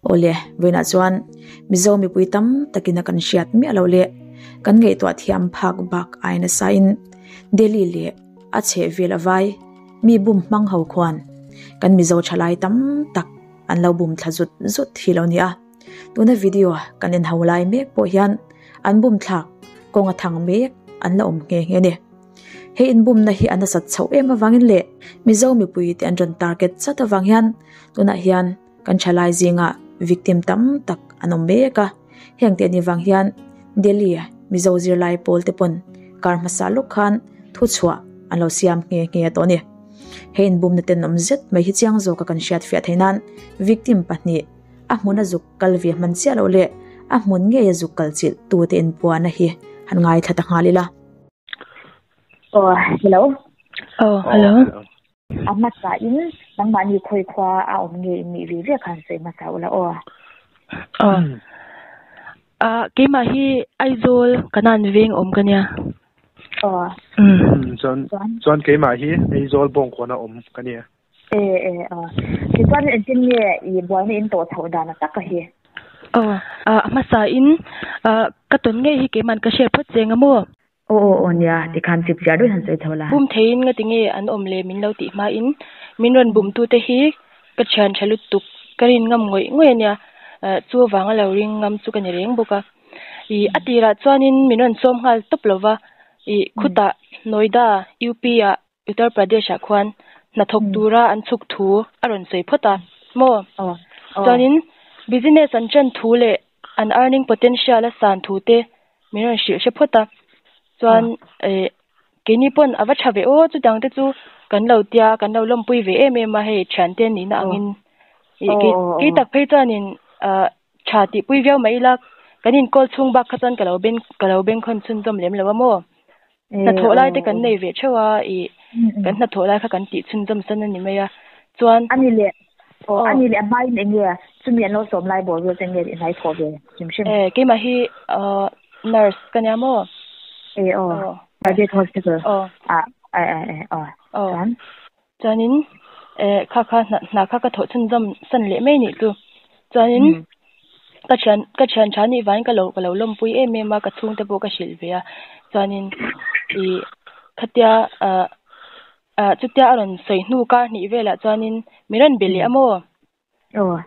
Awle, vawiinah chuan Mizo mipui tam takin a kan hriat miah loh leh kan ngaihtuah thiam phak bak ai nasa in Delhi leh a chhehvel a vai mi bum hmang ho khuan kan Mizo thalai tam tak an lo bum thla zut zut hi lo nia. Tuna video kan en ho lai mek pawh hian an bum thlak kawng a thang mek an la awm nghe nghe a ni. He inbumna hi a nasat chhoh em avangin leh Mizo mipui te an rawn target chat avang hian tunah hian kan thalai zingah victim tam tak an awm mek a, heng te anih vang hian Delhi Mizo zirlai pawl te pawn kar hmasa lawk khan thuchhuah an lo siam nghe nghe tawh a ni. He inbumna tenawm zet mai hi chiang zawka kan hriatfiah theih nan victim pahnih a hmuna zuk kal ve hman chiah loh leh a hmun ngeia zuk kal chilh tute inpuahna hi han ngaithla ta nghal ila. Oh, hello. Oh, hello. A hmasa in nangmahni khawi khua a awm nge in nih ve ve khan sawi hmasa ula aw. Oh. Ah, keimah hi Aizawl kanan veng awm ka nia. Oh. Chuan chuan keimah hi Aizawl bawngkawn a awm ka nia. E e aw. Tichuan engtin nge i buaina in tawh chhoh dan a tak a hi? Aw, a hmasa in ka tawn ngei hi keiman ka hriat phawt che anga maw? Aw aw aw nia, tikhan chip chiar deuhin han sawi chho la. Bum theiin nga tinge an awm le min lo tih hmain min rawn bum tute hi ka thian tha lutuk ka rin ngam ngawih ngawih a nia, chu avanga lo ring ngam chu ka ni reng bawk a. Ih a tirah chuanin min rawn sawm nghal tawp lova, ih khutah Noida UP ah Uttar Pradesh ah khuan hnathawk tura an chhuk thu a rawn sawi phawt a maw? Chuanin business an ṭan thu leh an earning potential a san thu te min rawn hrilh hre phawt a. Chuan eh keini pawn a va ṭha ve aw chutiang te chu kan lo tia kan lo lawmpui ve em em a hei ṭhiante nihna angin ih kei kei tak phei chuanin ah ṭha tihpui viau mai ila kan inkawl chhung bak kha chuan ka lo beng ka lo bengkhawn chhunzawm lem lo a maw? Hnathawh lai te kan nei ve theuh a, ih kan hnathawh lai kha kan tih chhunzawm san a ni mai a, chuan. A ni leh, aw a ni leh a hmain eng nge chumi an lo sawm lai bawr vel te nge i hnai thawh ve hrim hrim? E keimah hi nurse ka nia maw? E aw, private hospital ah e e aw chuan. Chuanin e kha kha hna kha ka thawh chhunzawm san leh mai nih chu. Chuanin ka thian ka thian tha nih vangin ka lo ka lo lawmpui em em a, ka chhungte pawh ka hrilh ve a. Chuanin ih khatia ah ah chutia a rawn sawi hnu kar hnih velah chuanin min rawn be leh a maw?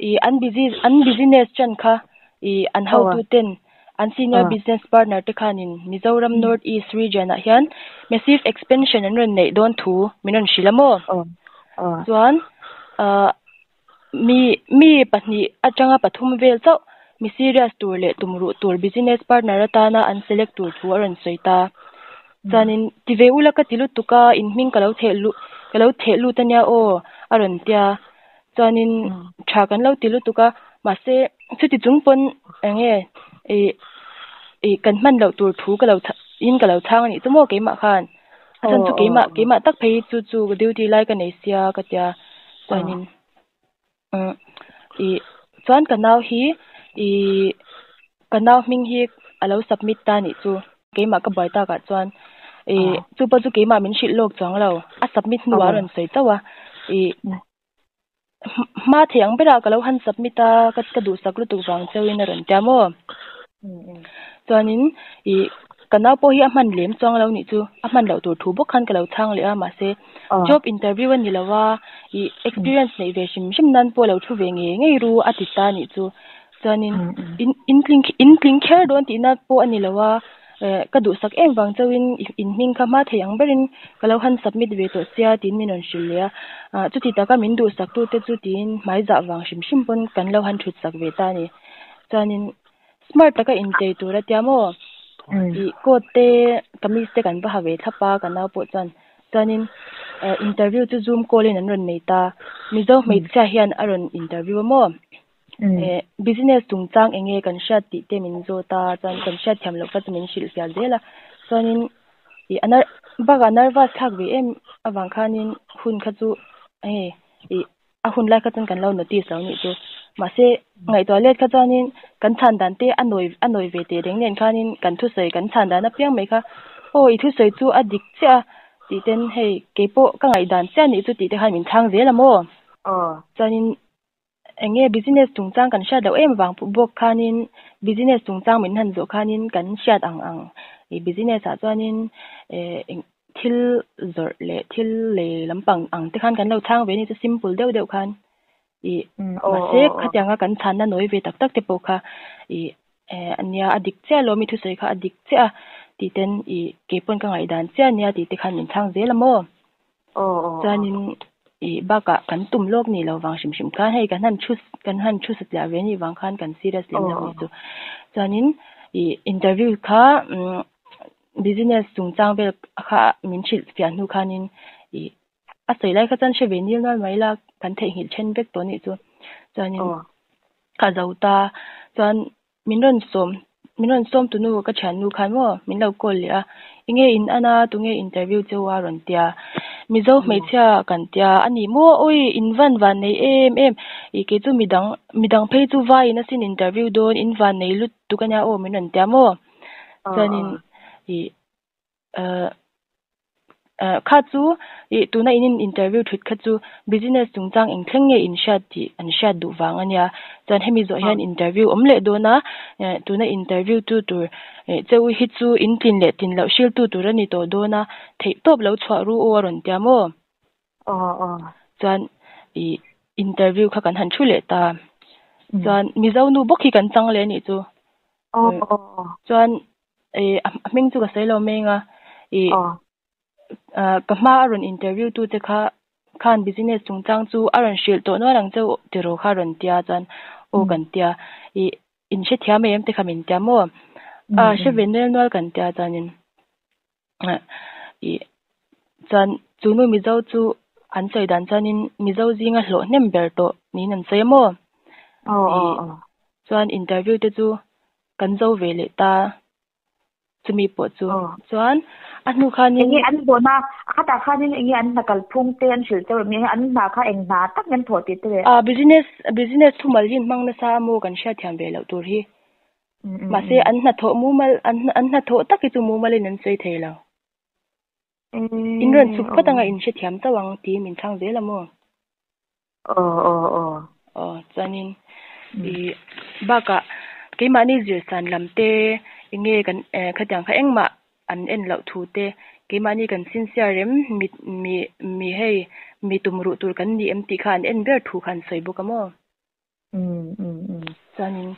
Ih an busy an business chan kha ih an hotu ten an senior business partner te khanin Mizoram North East region ah hian massive expansion an rawn neih dawn thu min rawn hrilh a maw? Chuan ah mi mi pahnih atanga pathum vel chauh mi serious tur leh tumruh tur business partner atana an select tur thu a rawn sawi ta. Chuanin ti ve ula ka ti lutuk a in hming ka lo theh luh ka lo theh lut ania aw a rawn tia. Chuanin tha kan lo ti lutuk a, mahse chuti chung pawn eng nge ih ih kan hman loh tur thu ka lo in ka lo chhang a nih chu maw keimah khan a chhan chu keimah keimah tak phei hi chu chu duty lai ka nei sia ka tia chuanin umm ih chuan ka nau hi ih ka nau hming hi a lo submit ta a nih chu keimah ka buai takah chuan ih chu pawh chu keimah min hrilh lawk chuang lo a submit hnuah a rawn sawi chauh a ih. Hma thei ang berah ka lo han submit a, ka ka duhsak lutuk vang chauhin a rawn tia maw? Chuanin ih ka nau pawh hi a hman lem chuang lo nih chu, a hman loh tur thu bawk khan ka lo chhang leh a, mahse job interview a ni lo a, ih experience neih ve hrim hrim nan pawh lo thu ve ngei ngei ru a ti ta nih chu. Chuanin in in tling in tling kher dawn tihna pawh a ni lo a, Eh, ka duhsak em vang chauhin in hming kha hma thei ang berin ka lo han submit ve tawh sia tiin min rawn hrilh leh a. Ah, chuti taka min duhsak tute chu tiin hmai zah vang hrim hrim pawn kan lo han thut sak ve ta a ni. Chuanin smart taka inchei tur a tia maw? Ih, coat te, kamis te kan va ha ve thlap a, ka nau pawh chuan. Chuanin eh interview chu zoom call in an rawn nei ta. Mizo hmeichhia hian a rawn interview a maw? Eh business chungchang eng nge kan hriat tih te min zawt a chuan kan hriat thiam loh kha chu min hrilh fiah zel a chuanin ih a ner bakah nervous thlak ve em avang khanin hun kha chu hei ih a hun lai kha chuan kan lo notice lo nih chu mahse ngaihtuah let kha chuanin kan chhan dan te a nawi a nawi ve teh reng nen khanin kan thusawi kan chhan dan apiang mai kha aw i thusawi chu a dik chiah a tih ten hei keipawh ka ngaihdan chiah nih chu tih te khan min chhang zel a maw chuanin. Enge business chungchang kan hriat loh em vang bawk khanin business chungchang min han zawh khanin kan hriat ang ang ih business ah chuanin eh eng thil zawrh leh thil lei lampang ang te khan kan lo chhang ve a ni chu simple deuh deuh khan ih mahse khatianga kan chhanna nawi ve tak tak te pawh kha ih eh ania a dik chiah lo mi thusawi kha a dik chiah a tih ten ih keipawn ka ngaihdan chiah ania tih te khan min chhang zel a maw. Chuanin ih bakah kan tum lawk ni lo vang hrim hrim khan hei kan han thu kan han thu satliah ve anih vang khan kan serious lem lo anih chu. Chuanin ih interview kha umm business chungchang vel kha min hrilh fiah hnu khanin ih a sawi lai kha chuan hre ve nil nual mai la kan theihnghilh then vek tawh anih chu. Chuanin ka zo ta chuan Min rawn sawm, min rawn sawm tunu ka thiannu khan maw min lo call leh a, enge in an a, tunge interview cheu a rawn tia, Mizo hmeichhia kan tia a ni maw, awi in van van nei em em, ih kei chu midang, midang phei chu vai in asin interview dawn in van nei lutuk ania aw min rawn tia maw, chuanin ih Ahh ahh kha chu ih tuna in in interview thut kha chu business chungchang eng thleng nge in hriat tih an hriat duh vang a nia. Chuan hemi zawh hian interview awm leh dawn a, eh tuna interview tu tur eh cheu hi chu in tlin leh tlin loh hriltu tur a ni tawh dawn a, theih tawp lo chhuah ru aw a rawn tia maw? Chuan ih interview kha kan han thu leh ta. Chuan Mizo nu bawk hi kan chang leh a nih chu. Chuan eh a hming chu ka sawi lo meng a ih ka hma a rawn interview tu che kha khan business chungchang chu a rawn hrilh tawh nual ang cheu tiraw kha a rawn tia chuan aw kan tia ih in hrethiam em te kha min tia maw a hre ve nual nual kan tia chuanin ih chuan chu nu Mizo chu an sawi dan chuanin Mizo zinga hlawh hnem ber tawh niin an sawi a maw ih chuan interview te chu Kan zo ve leh ta chumi pawh chu. Chuan a hnu khanin. Enge an zawhna a khatah khanin enge an hna kalphung te an hrilh chauh em? An hna kha eng hna tak nge an thawh tih te leh. A business business thumal hi an hmang nasa a maw kan hriatthiam ve loh tur hi. Mahse an hnathawh mumal an an hnathawh tak hi chu mumalin an sawi thei lo. In rawn chhuk phawt anga in hrethiam chauh ang tiin min chhang zel a maw? Aw aw aw. Aw chuanin ih bakah keimahni zirsan lam te enge kan eh khatiang kha engmah an en loh thu te keimahni kan sincere rem mi mi mi hei mi tum ruh tur kan ni em tih kha an en ber thu kha an sawi bawk a maw? Chuanin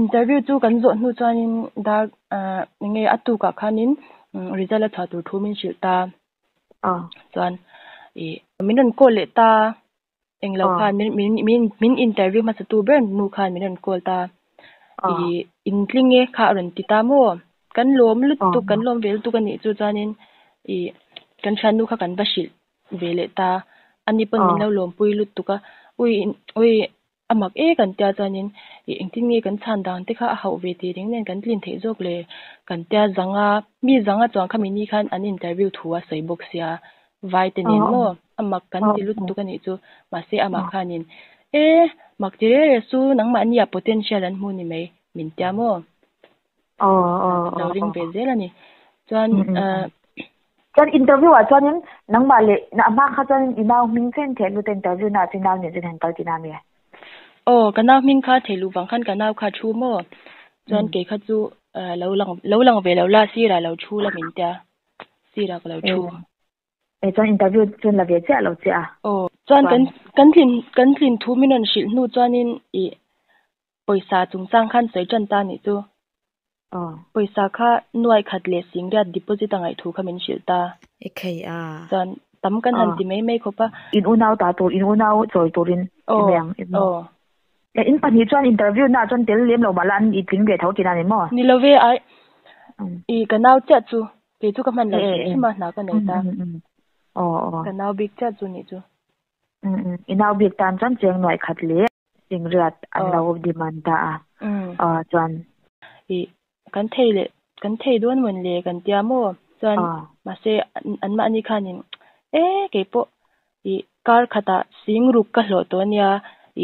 interview chu kan zawh hnu chuanin dar ah enge a tukah khanin result a chhuah tur thu min hrilh ta. Chuan ih min rawn call leh ta englo khan min min min min interview hmasa tu ber nu khan min rawn call ta. Ih in tling e kha a rawn ti ta maw? Kan lawm lutuk kan lawm ve lutuk a nih chu chuanin ih kan thiannu kha kan va hrilh ve leh ta. Ani pawn min lo lawmpui lutuk a, ui ui a mak e kan tia chuanin ih engtin nge kan chhan dan te kha a hauh ve tih reng nen kan tlin theih zawk le kan tia zanga mi zanga chuan khami ni khan an interview thu a sawi bawk sia vai te nen maw a mak kan ti lutuk a nih chu mahse amah khanin e mak ti reng reng su nangmahni ah potential an hmu ni mai min tia maw lo ring ve zel a ni chuan ah. Chuan interview ah chuanin nangmah leh a hma kha chuanin i nau hming chen theh lut a interview na ah chuan i nau nen chuan han kal tihna ami? Aw ka nau hming kha theh luh vang khan ka nau kha a thu maw? Chuan kei kha chu lo lang lo lang ve lo la sirah lo thu la min tia sirah ka lo thu. E chuan interview chuan la ve chiah lo chiah a. Aw chuan kan kan tlin kan tlin thu min rawn hrilh hnu chuanin ih Pawisa chungchang khan sawi tan ta nih chu. Pawisa kha nuai khat leh singriat deposit a ngaih thu kha min hrilh ta. E khei a. Chuan tam kan han ti mai mai khawp a. In unau ta tur, in unau chawi turin i mai ang. Aw. In pahnih chuan interview na chuan tel lem lo mah la an i tling ve tho tihna a ni maw? Ni lo ve ai. I ka nau chiah chu. Kei chu ka hman lo hrim hrim a hna ka nei ta. Ka nau bik chiah chu nih chu. I nau bik tan chuan cheng nuai khat leh. Singriat an lo demand ta a, aw chuan. Ih, kan thei leh, kan thei dawn mawn le kan tia maw? Chuan mahse anmahni khanin e keipawh ih kar khatah singruk ka hlawh tawh ania,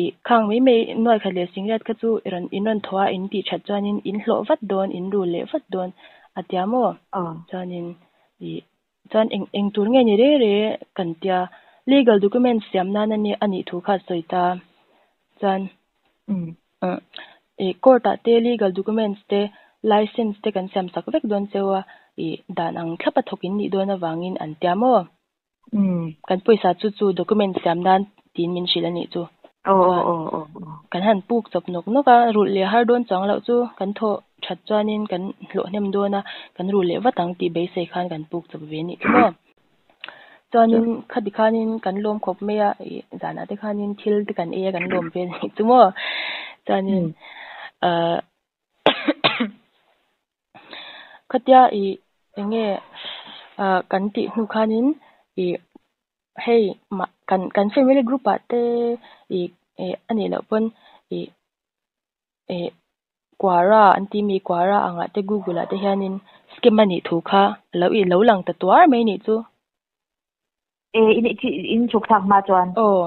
ih khang mai mai nuai khat leh singriat kha chu i rawn in rawn thaw a in tih that chuanin in hlawh vat dawn, in rul leh vat dawn a tia maw? Chuanin ih Chuan eng eng tur nge ni re re kan tia legal document siam nan a nih thu kha a sawi ta. Chuan i court ah te legal documents te license te kan siam sak vek dawn cheu a, i dan ang thlap a thawk in nih dawn avangin an tia maw? Kan pawisa chu chu document siam nan tiin min hrilh a nih chu. Kan han puk chawp nawk nawk a, rulh leh har dawn chuang loh chu kan thawh that chuanin kan hlawh hnem dawn a, kan rulh leh vat ang tih beisei khan kan puk chawp ve a nih chu maw. Chuanin khati khanin kan lawm khawp mai a, ih zanah te khanin thil te kan ei a kan lawm vel a nih chu maw. Chuanin ahh khatia ih eng nge ah kan tih hnu khanin ih hei mah kan kan family group ah te ih eh a nih loh pawn ih eh Quora an tih mi Quora angah te Google ah te hianin scam a nih thu kha lo ih lo lang ta tuar mai nih chu. Eh in in chhuk thlak hma chuan. Aw.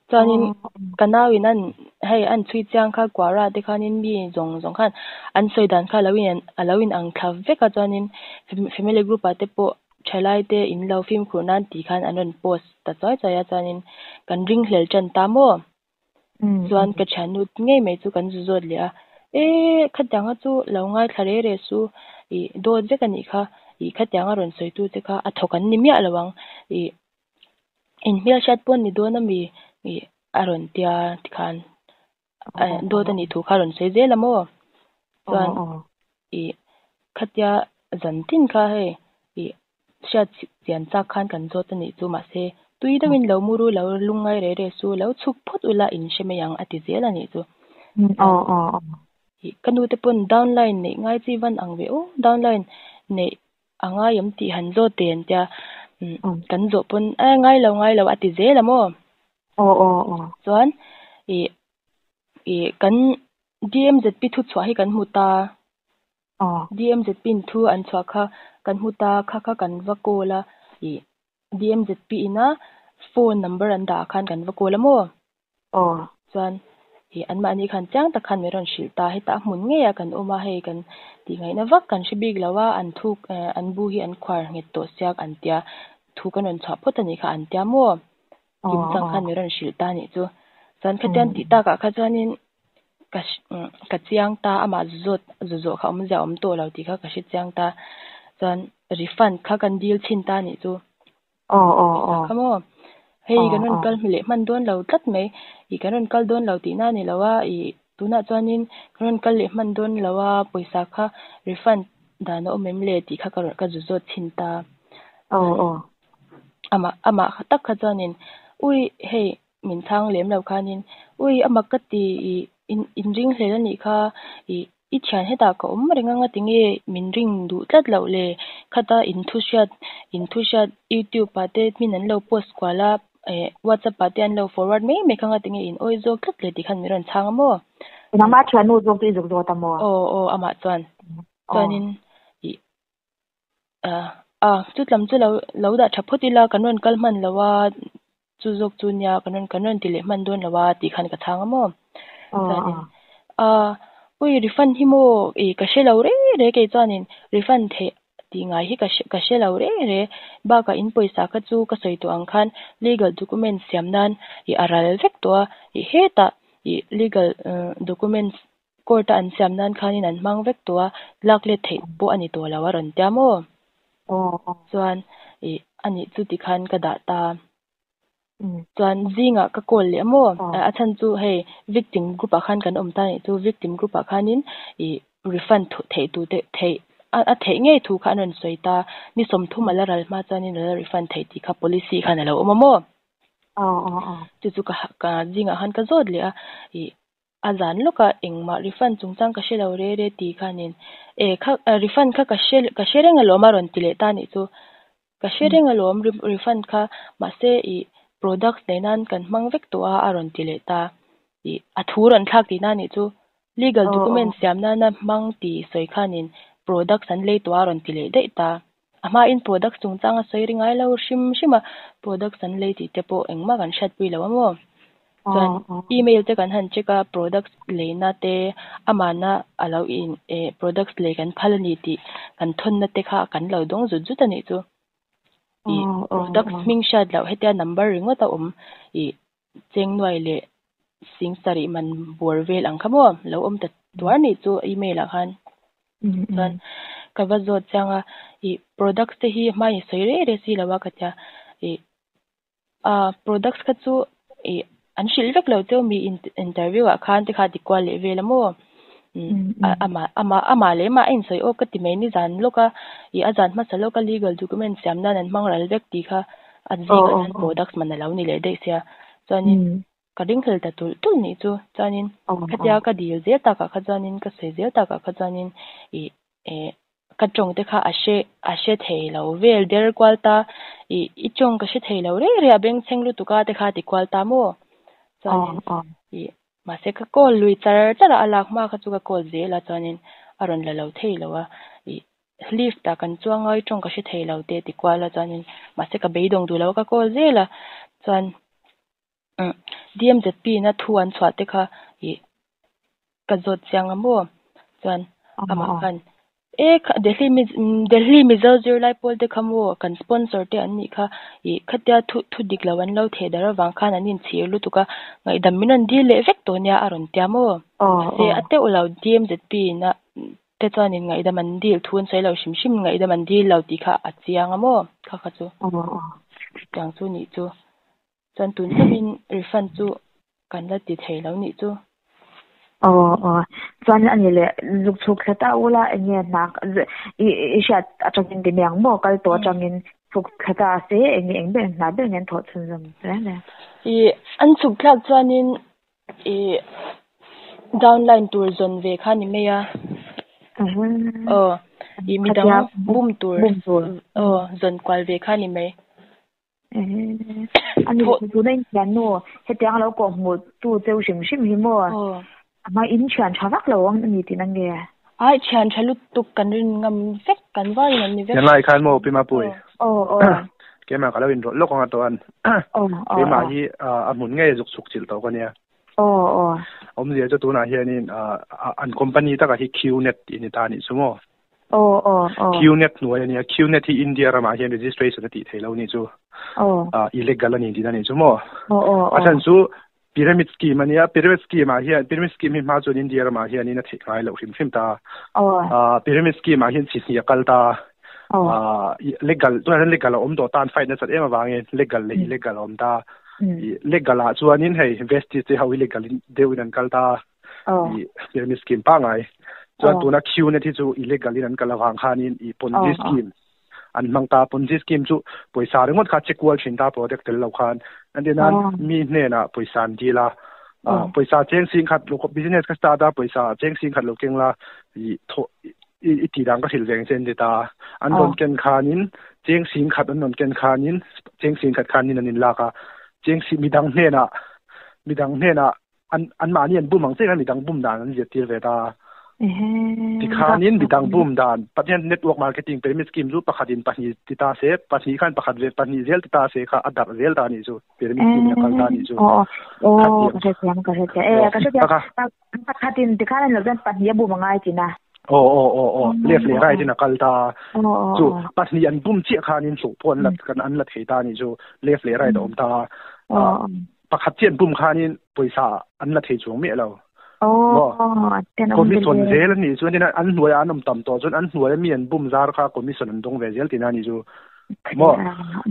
Chuanin ka nau in an hei an chhui chiang kha Quora te khanin mi zawng zawng khan an sawi dan kha lo in a lo in ang thla vek a chuanin family group ah te pawh thalai te in lo fimkhur nan tih khan an rawn post ta chuai chuai a chuanin kan ringhlel tan ta maw. Chuan ka thiannu ngei mai chu kan zu zawt leh a, E khatianga chu lo ngaithla re re su, ih dawt vek a nih kha, ih khatianga rawn sawitu che kha a thawk an ni miah lo ang, ih in hmelhriat pawh ni dawn a mi ih a rawn tia tikhan dawt a nih thu kha a rawn sawi zel a maw? Chuan ih khatia zan tin kha hei ih hriat chian chak khan kan zawt a nih chu mahse tui deuhin lo muru lo lungngai re re su lo chhuk phawt ula in hre mai ang a ti zel a nih chu. Ih ka nu te pawn downline neih ngai chi van ang ve aw downline neih a ngai awm tih han zawt ve an tia kan zawh pawn a ngai lo ngai lo a ti zel a maw? Chuan ih ih kan DMZP thu chhuah hi kan hmu ta. DMZP in thu an chhuah kha kan hmu ta kha kha kan va call a ih DMZP ina phone number an dah ah khan kan va call a maw? Chuan ih anmahni khan chiang tak khan min rawn hrilh ta hetah a hmun ngei a kan awm a hei kan tih ngaihna vak kan hre bik lo a an thu an bu hi an khuar nghet tawh siak an tia thu kan rawn chhuah phawt a nih kha an tia maw? Kim chang khan min rawn hrilh ta a nih chu. Chuan khatiang tih takah kha chuanin ka ka chiang ta amah zawt zawh kha awmzia a awm tawh lo tih kha ka hre chiang ta. Chuan refund kha kan dil chhin ta a nih chu. Kha maw? Hei kan rawn kal leh hman dawn lo tlat mai. Ih kan rawn kal dawn lo tihna a ni lo a, ih tunah chuanin kan rawn kal leh hman dawn lo a, pawisa kha refund dan a awm em le tih kha ka rawn ka zu zawt chhin ta. Amah amah tak kha chuanin ui hei min chhang lem lo khanin ui amah ka ti ih in in ring hlel a nih kha ih i thian hetah ka awm reng anga tinge min ring duh tlat loh le khata in thu hriat in thu hriat youtube ah te min an lo post kual a eh whatsapp ah te an lo forward mai mai kha anga tinge in awi zawk tlat le tih khan min rawn chhang a maw. Nangmah thiannu zawk chu i zuk zawt a maw? Aw aw amah chuan chuanin ih A, chutlam chu lo lo dah tha phawt ila kan rawn kal hman lo a, chu zawk chu nia kan rawn kan rawn ti leh hman dawn lo a tih khan ka chhang a maw. Chuanin a ui refund hi maw ih ka hre lo re re kei chuanin refund theih tih ngai hi ka hre ka hre lo re re bakah in pawisa kha chu ka sawi tawh ang khan legal document siam nan ih a ral vek tawh a ih hetah ih legal documents Court a an siam nan khanin an hmang vek tawh a, lak let theih pawh a ni tawh lo a rawn tia maw? Chuan ih a nih chu ti khan ka dah ta. Chuan zingah ka call leh a maw? A chhan chu hei victim group ah khan kan awm ta nih chu victim group ah khanin ih refund theih tu te theih a theih ngei thu kha an rawn sawi ta. Ni 30 a la ral hma chuanin a la refund theih tih kha policy khan a lo awm a maw? Chu chu ka zingah khan ka zawt leh a ih A zan lawk a, engmah refund chungchang ka hre lo re re ti khanin, E kha refund kha ka hre ka hre reng alawm a rawn ti leh ta nih chu. Ka hre reng alawm refund kha mahse ih products nei nan kan hmang vek tawh a a rawn ti leh ta. Ih a thu rawn thlak tihna nih chu. Legal document siam nana hmang ti sawi khanin products an lei tawh a a rawn ti leh daih ta. A hmain products chungchang a sawi ri ngai lo hrim hrim a, products an lei tih te pawh engmah kan hriatpui lo a maw? Chuan email te kan han check a, products leina te amahna a lo in eh products lei kan phal a ni tih kan thawnna te kha kan lo dawng zut zut a nih chu. Ih products hming hriat loh hetia number ringawt a awm ih cheng nuai leh. Sing sarih man bawr vel ang kha maw lo awm ta tuar nih chu email ah khan. Chuan ka va zawt chiang a, ih products te hi hma in sawi rei rei si lo a ka tia, ih ah products kha chu ih an hrilh vek lo cheu mi interview ah khan te kha ti kual leh vel a maw. Amah amah amah leh mah a insawi awk ka ti mai ni zan lawk a, ih a zan hmasa lawk a legal document siam nan an hmang ral vek tih kha a zingah chuan products man a lo ni leh daih sia. Chuanin ka ringhlel ta tulh tulh nih chu. Chuanin khatia ka dil zel takah kha chuanin ka sawi zel takah kha chuanin ih eh ka tawng te kha a hre a hre thei lo vel der kual ta ih i tawng ka hre thei lo reng reng a bengchheng lutuk a te kha ti kual ta maw. Chuanin ih mahse ka call lui char char a a lak hma kha chu ka call zel a chuanin a rawn la lo thei lo a ih lift ah kan chuang a i tawng ka hre thei lo te ti kual a chuanin mahse ka beidawng duh lo a ka call zel a chuan DMZP na thu an chhuah te kha ih ka zawt chiang a maw chuan amah khan e Delhi Delhi Mizo zirlai pawl te kha maw kan sponsor te an nih kha ih khatia thu thu dik lo an lo theh darh avang khan an inchhir lutuk a ngaihdam min rawn dil leh vek tawh nia a rawn tia maw mahse a teuh lo DMZP na te chuanin ngaihdam an dil thu an sawi lo hrim hrim ngaihdam an dil lo tih kha a chiang a maw kha kha chu tiang chu nih chu. Chuan tun thlengin refund chu kan la ti thei lo nih chu. Aw aw chuan a ni leh zuk chhuk thla ta ula eng nge hna i i hriat atangin ti mai ang maw kal tawh atangin chhuk thla ta se eng nge eng ber hna ber nge an thawh chhunzawm reng reng. I an chhuk thlak chuanin i downline tur zawn ve kha ni mai a. Aw i midang bum tur aw zawn kual ve kha ni mai. Ani tuna in thian nu hetiang lo kawh hmuh tu cheu hrim hrim hi maw a hma in thian tha vak lo ang ani tih na nge. Ai thian tha lutuk kan rin ngam vek kan var in an ni vek. Thian lai khan maw Pi Mapui. Aw aw. Keimah ka lo in rawlh lawk anga tawh an. Keimah hi a hmun ngei zuk chhuk chilh tawh ka nia. Aw aw. Awmzia chu tunah hianin an company takah hi Qnet tih a ni ta anih chu maw. Aw aw aw. Qnet hnuai a nia. Qnet hi India ramah hian registration a tih theih lo nih chu. Aw. Ah illegal a ni tihna nih chu maw. Aw aw aw. A chhan chu pyramid scheme a nia. Pyramid scheme ah hian pyramid scheme hi hma chuan India ramah hianin a theih ngai loh hrim hrim ta. Aw. Ah pyramid scheme ah hian chi hnih a kal ta. Aw. Ah legal tunah hian legal a awm tawh ta an fight nasat em avangin legal leh illegal a awm ta. Legal ah chuanin hei Vestige te ho hi legal in deuhin an kal ta. Aw. I pyramid scheme pangai. Chuan Aw. tuna QNet hi chu illegal in an kal avang khanin i Ponzi Aw, aw. scheme an hmang ta. Ponzi scheme chu pawisa ringawt kha che kual thin ta product tel lo khan. An ti nan Aw. mi hnenah pawisa an dil a. Aw. Pawisa cheng sing khat lo business ka start a pawisa cheng sing khat lo keng la i tho i i ti dang ka hrilh veng che an ti ta. An Aw. rawn ken khanin cheng sing khat an rawn ken khanin cheng sing khat khanin an in lak a. Cheng si midang hnenah midang hnenah an anmahni an bum ang chiah khan midang bum dan an zirtir ve ta. Tikhanin midang bum dan Pathian network marketing pyramid scheme chu pakhatin pahnih ti ta se pahnih khan pakhat ve pahnih zel ti ta se kha a darh zel ta nih chu pyramid scheme in a kal ta nih chu. Aw aw ka hrethiam ka hrethiam e ka hrethiam pakhatin tikhan an lo chuan pahnih a bum a ngai tina. Aw aw aw aw left leh right in a kal ta chu pahnih an bum chiah khanin hlawh pawh an la an la thei ta nih chu left leh right a awm ta. Pakhat chiah an bum khanin pawisa an la thei chuang miah lo. Maw? Commission zel a nih chuan tin an hnuaiah an awm tam tawh chuan an hnuaia mi an bum zar kha commission an dawng ve zel tihna a nih chu. Maw?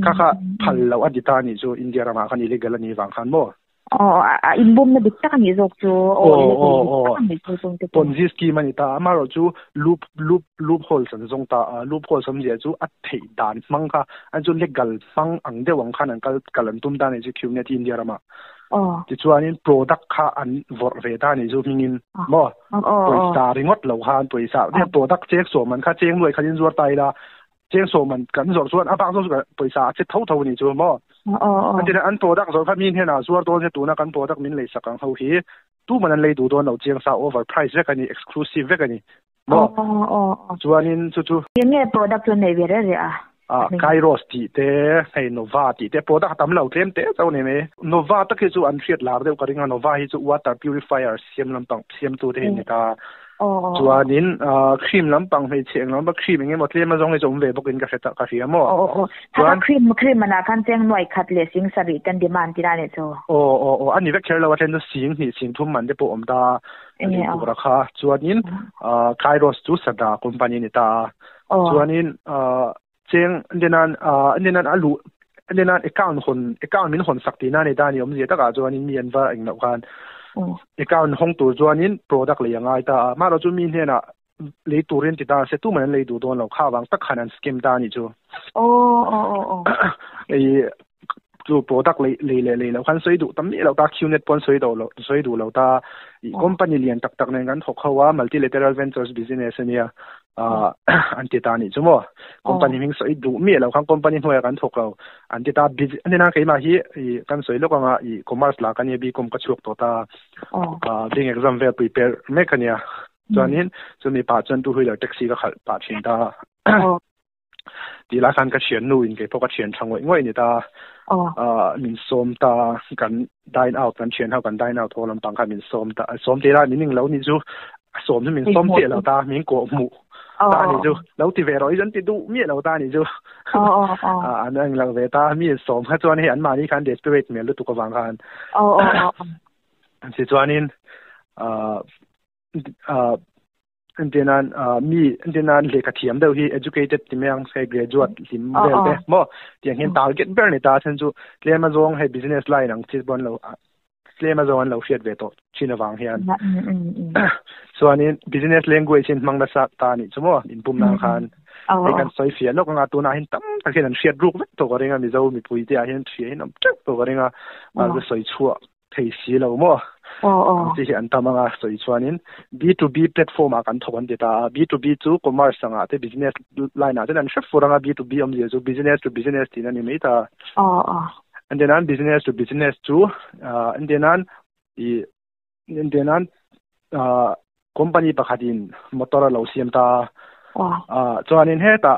Kha kha phal loh a ti ta a nih chu India ramah khan illegal a nih vang khan maw? Aw, a inbumna dik tak a nih zawk chu. Aw, aw, aw. Ponzi scheme a ni ta. Amaherawhchu loop, loop, loop holes an zawng ta a. Loop holes awmzia chu a theih dan hmang kha an chu legal hmang ang deuh ang khan an kal kal an tum ta a nih chu Qnet hi India ramah. Tichuanin product kha an vawrh ve ta a nih chu hmingin maw pawisa ringawt lo khan pawisa product cheng sawm an kha cheng nuai khatin zuar ta ila cheng sawm an kan zawrh chuan a bak zawng chu pawisa a che tho tho a nih chu maw. An ti an product zawrh kha mi hnenah zuar dawn se tuna kan product min leisak ang ho hi tuman an lei duh dawn lo chiang sa over price vek a ni exclusive vek a ni. Maw? Chuanin chu chu. Eng nge product chu an nei ve reh reh a? Ah, Kairos tih te, hei Nova tih te, product a tam lo tlem te chauh a ni mai. Nova tak hi chu an hriat lar deuh ka ring a, Nova hi chu water purifier siam lampang siamtu te hi an ni ta. Chuanin cream lampang hmeichhe eng lam cream eng emaw tlem azawng hi chu awm ve bawkin ka hre ta ka hria maw. Aw aw chuan cream cream manah khan cheng nuai khat leh sing sarih ten demand tina ni chu. Aw aw aw ani vek kher lo a then chu sing hnih sing thum man te pawh awm ta ani tura kha chuanin Kairos chu sada company ni ta a chuanin cheng denan denan alu denan account hon account min hon sak tina ni ta ni awm zia takah chuanin mi an va eng loh khan account hawng tur chuanin product lei angai ta a mah chu mi hnenah lei turin ti ta se tu man an lei duh dawn lo kha wang tak khan an scam ta ni chu. Ei chu product lei lei leh lei lo khan soi duh tam mi lo ta QNet pon soi do lo soi duh lo ta. I company lian tak tak nen kan thawk ho a multilateral ventures business ania an ti ta ni chu mo company hming soi duh mi lo khan company hnuaia kan thawk lo an ti ta anena keimah hi i kan soi lawk anga i commerce la kan i BCom ka chhuak tawh ta. Ding exam vel prepare mek ania chuanin chumi pa chuan two wheeler taxi ka khalh pa thin ta. Ti la khan ka thian nu in ke pawh ka thian tha ngawih ngawih ni ta. Min sawm ta kan dine out kan thian ho kan dine out ho lampang kha min sawm ta. Sawm te la min ning lo ni chu sawm chu min sawm che lo ta min ko mu ta ni chu. Lo ti ve roi zan ti du mi lo ta ni chu. An ang lo ve ta mi sawm kha chuan hei an mahni khan desperate mel lutuk awang khan. Chi chuanin antenan mi antenan lehkha thiam deuh hi educated ti mai ang hei graduate hlim vel te mo tiang hian target ber ni ta chen chu tlem azawng hei business line ang chi pawn lo tlem azawng an lo hriat ve tawh thin awang hian. Chuanin business language in hmang nasa ta ni chu mo in pum nang khan. Hei kan soi fia lok anga tuna hin tam tak hian an hriat ruk vek tawh ka ringa mizo mipui te ah hian thria hin awm teuh tawh ka ringa ma soi chhuah thei si lo mo. Chi hi an tam anga soi chuanin B2B platform a kan thawk an ti ta a. B2B chu commerce anga te business line ah ten an hre fur anga B2B awm zia chu business to business tin ani mai ta. And then an business to business chu and then an i and then an company pakhatin motor a lo siam ta. Chuanin heta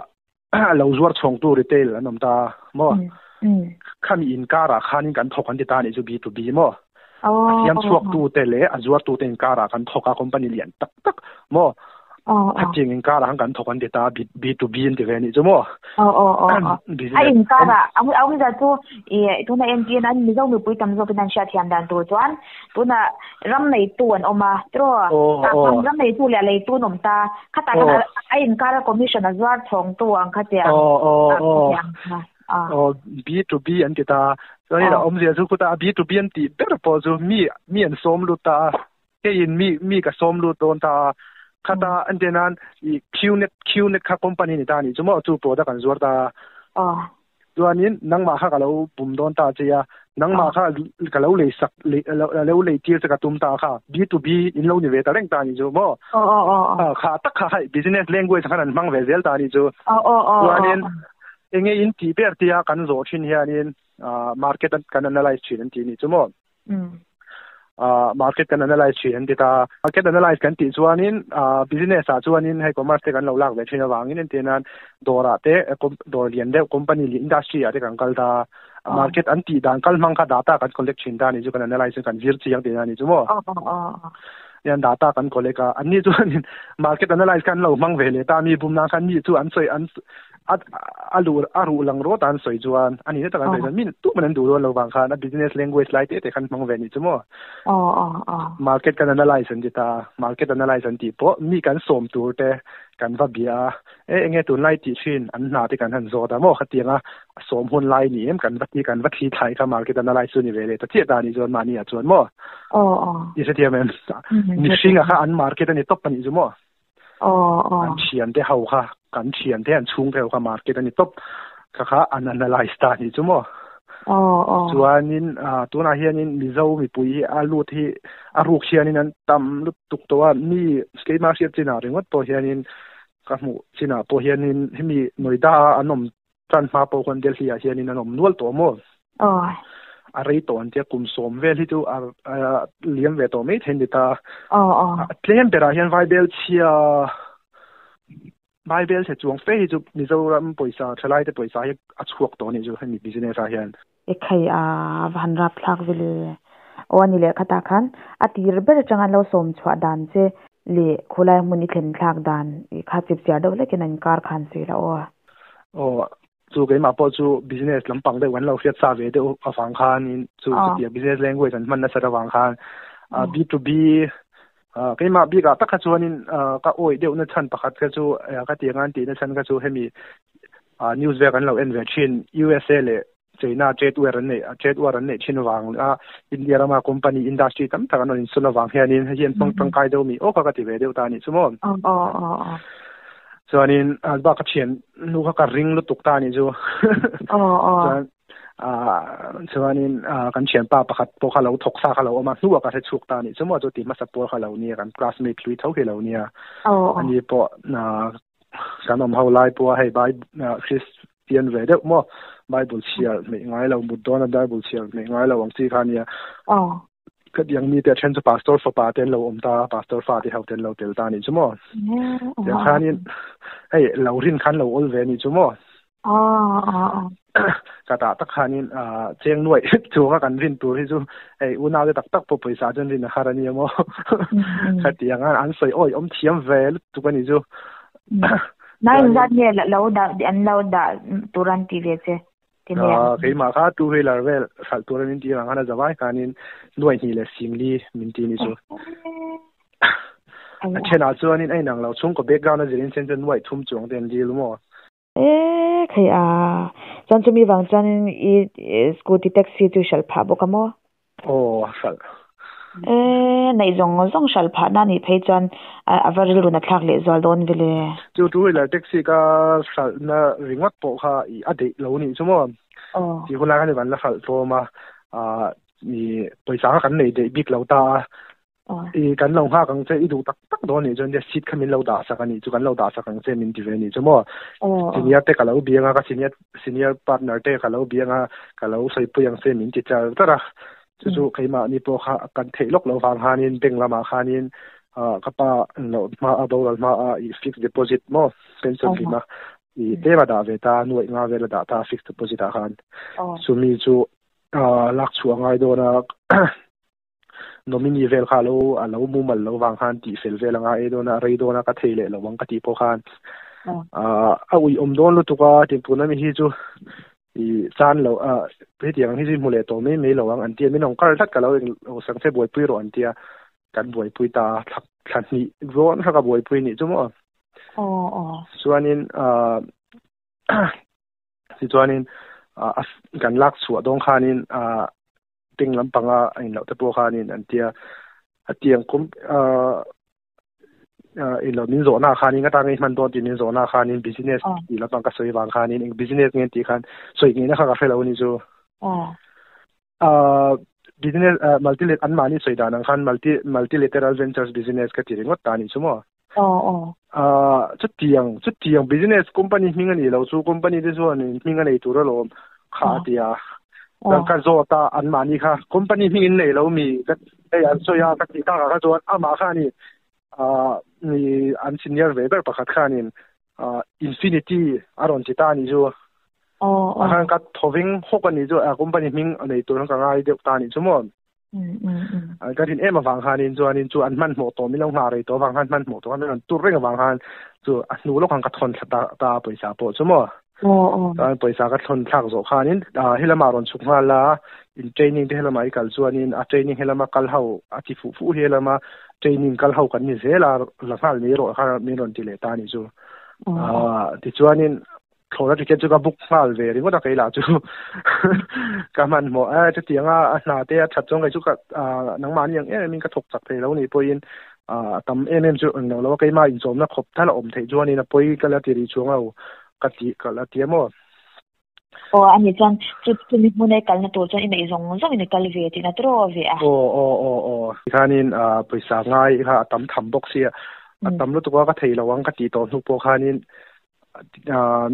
lo zuar chhawng tu retail an awm ta mo. Khami in kara khanin kan thawk an ti ta ni chu B2B mo. A siam chhuak tu te le a zuar tu te in kara kan thawk a company lian tak tak mo. Khating in kara kan thawk an ti ta B2B an ti ve ni chu mo. A in kara ang za chu i tuna en tin an mizo mi pui tam zo pinan sha thiam dan tu chuan tuna ram nei tu an oma tro ram nei tu le lei tu nom ta khata kan a in kara commission a zuar chhong tu ang kha te B2B an ti ta. So ni om zia chu kuta B2B an ti ber po chu mi mi an som lu ta. Ke in mi mi ka som lu ton ta. Khata an tenan i QNet QNet kha company ni ta ni chu mo chu product an zuar ta. Chuanin nangma kha ka lo bum don ta che ya nangma kha ka lo lei sak le lo lei tir ka tum ta kha. B2B in lo ni ve ta reng ta ni chu mo. Kha tak kha hai business language khan an mang ve zel ta ni chu. Chuanin enge in ti ber tia kan zo thin hianin market kan analyze thin an ti ni chu mo. Market kan analyze thin an ti ta. Market analyze kan ti chuanin business a chuanin hei commerce te kan lo lak ve thin awangin an tinan dora te dor lian deuh company li industry a te kan kal ta. Market an ti dan kal mang kha data kan collect thin ta ni chu kan analyze kan zir chiang ti na ni chu mo. Yan data kan collect a an ni chuanin market analyze kan lo mang ve le ta mi bum na khan mi chu an soi an alu aru lang ro tan soi chuan ani ne takan soi min tu man du lo wang khan a business language lai te te khan mang ve ni chu mo. Market kan analyze an ti ta market analyze an ti po mi kan som tur te kan va bia e enge tun lai ti thin an na te kan han zo ta mo khatianga som hun lai ni em kan va ti kan va thi thai kha market analyze chu ni ve le ta che ta ni chuan ma ni a chuan mo. I se thiam em ni singa kha an market ani top ani chu mo. An thian te ho kha kan thian te an chung te ho kha market ani top kha kha an analyze ta ni chu mo. Chuanin tuna hianin mizo mi pui a lut hi a ruk hianin an tam lut tuk to a mi skeima hriat china ringot to hianin ka hmu china po hianin hemi noida anom chan ma po kon Delhi a hianin anom nual to mo. A rei to an tia kum som vel hi chu a liam ve to mai then ni ta. Tlem bera hian vai bel chhia vai bel che chuang fe hi chu Mizoram poisa thalai te poisa hi a chhuak to ni chu hemi business a hian. E khai a van rap thlak vele o ani le khata khan a tir ber changan lo som chhuwa dan che. Leh khawlai hmun i thlen thlak dan i kha chip chiar deuh hlekin an inkar khan sawi la aw. Aw, chu keimah pawh chu business lampang deuh kan lo hriat sa ve deuh avang khanin chu chutia business language an hman nasat avang khan B2B keimah bikah tak kha chuanin ka awih deuhna chhan pakhat kha chu ka ti anga an tihna chhan kha chu hemi news vel kan lo en ve thin USA leh China trade war an neih trade war an neih thin avang a India rama company industry tam tak an rawn insawn avang hianin hei hi an hmang tangkai deuh mi aw kha ka ti ve deuh ta a nih chu maw. Chuanin bak ka thian nu kha ka ring lutuk ta a nih chu. Chuan chuanin kan thianpa pakhat pawh kha lo thawk sa kha lo awm a hnuah ka hre chhuak ta a nih chu maw chu ti hmasa pawl kha lo nia kan classmate hlui tho hi lo nia. Ani pawh kan awm ho lai pawha hei bai Christian ve deuh maw Bible chhiar hmeih ngai lo mut dawna Bible chhiar hmeih ngai lo ang chi kha nia ka tiang mi te a then chu pastor fapa te an lo awm ta pastor fa te ho te an lo tel ta nih chu maw tiang khanin hei lo rin khan lo awl ve nih chu maw Ka tah tak khanin cheng nuaih chunga kan rin tur hi chu hei unau te tak tak pawh pawisa chuan rin a har a nia maw khatiang a an sawi awi awm thiam ve lutuk a ni chu. Nai zat nge lo dah an lo dah tur an ti ve che ti nia. Keimah kha two wheeler vel hralh tur an in ti vang khan a zavai khanin nuaih hnih leh singli min ti ni chu. A thenah chuanin a inang lo chhungkaw background a zirin chen chuan nuaih thum chuang te an dil maw. E khai a, chuan chumi vang chuanin i scooty taxi chu i hralh phah bawk a maw? Aw, a hralh. E, neih zawng zawng hralh phah na nih phei chuan a va rilru na thlak leh zual dawn vele. Chu two wheeler taxi ka hralh na ringawt pawh kha i a deih lo nih chu maw? Aw. Tih hunlai khan i van la hralh tlawm a, i pawisa kha kan nei deih bik lo ta a, I kan lo nghak ang che, i duh tak tak dawn nih chuan seat kha min lo dah sak a nih chu, kan lo dah sak ang che min ti ve nih chu maw. Senior te ka lo biang a, ka senior senior partner te ka lo biang a, ka lo sawipui ang che min ti char char a. Chu chu keimahni pawh kha kan theih lawk lo vang khanin bank lamah khanin ka pa loh hma a boral hma a i fixed deposit maw pension hlima i tlem a dah ve ta, nuaih nga vel a dah ta fixed deposit ah khan. Chumi chu lak chhuah a ngai dawn a. Nominee vel kha alo a lo mumal lo vang khan tih fel vel anga ei dawn a rei dawn a ka thei leh lo ang ka tih pawh khan a ui awm dawn lutuk a tin tuna mi hi chu i chan lo a hetiang hi chu hmu leh tawh mai mai lo ang an tia min awm kar tlat ka lo eng sang che buaipui rawh an tia kan buaipui ta thla thla hnih zawn kha ka buaipui nih chu maw chuanin tichuanin kan lak chhuah dawn khanin Peng lampanga a inloh te pawh khanin an tia a tiang kum inlo min zawhna khanin ka tang i hman dawn tih min zawhna khanin business tih lampang ka sawi vang khanin eng business nge tih khan sawi ngeina kha ka hre lo ni chu business multi an mahni sawi dan ang khan multi multilateral ventures business ka ti ringawt ta ni chu maw chutiang chutiang business company hming a ni lo chu company te chuan hming a nei tur alawm kha a ti a ka zawt a an mahni kha company hming in nei lo mi ka hei an sawi a ka tih takah kha chuan amah kha ani mi an senior ve ber pakhat khanin infinity a rawn ti ta a nih chu a khan ka thawveng hawk a nih chu company hming a nei tur khan ka ngai deuh ta a nih chu maw. Ka rin em avang khanin chuanin chu an hmanhmawh tawh min lo nghah rei tawh avang khan hmanhmawh tawh khan min rawn tur reng avang khan chu a hnu lawk khan ka thawn thla ta ta a pawisa pawh chu maw. Chuan pawisa ka thawn thlak zawh khanin helama rawn chhuk nghal a in training te helama i kal chuanin a training helama kal ho a ti fuh fuh hi helama training kal ho kan ni zel a la nghal mai erawh kha min rawn ti leh ta a nih chu. Tichuanin Thlawhna ticket chu ka book nghal ve ringawt a kei lah chu ka hmanhmawh e chutiang a a hna te a that chuan kei chu ka nangmahni ang em em in ka thawk chak thei lo nih pawhin tam em em chu englo lo a keimah inchawmna khawp thal a awm theih chuanin a pawi ka la ti rih chuang lo ka ti ka la ti a maw. Aw a nih chuan chu chumi hmuna i kalna tur chuan i neih zawng zawng in i kal ve tihna tiraw ve a. Aw aw aw aw tikhanin pawisa ngai kha a tam tham bawk sia a tam lutuk a ka thei lo ang ka tih tawh hnu pawh khanin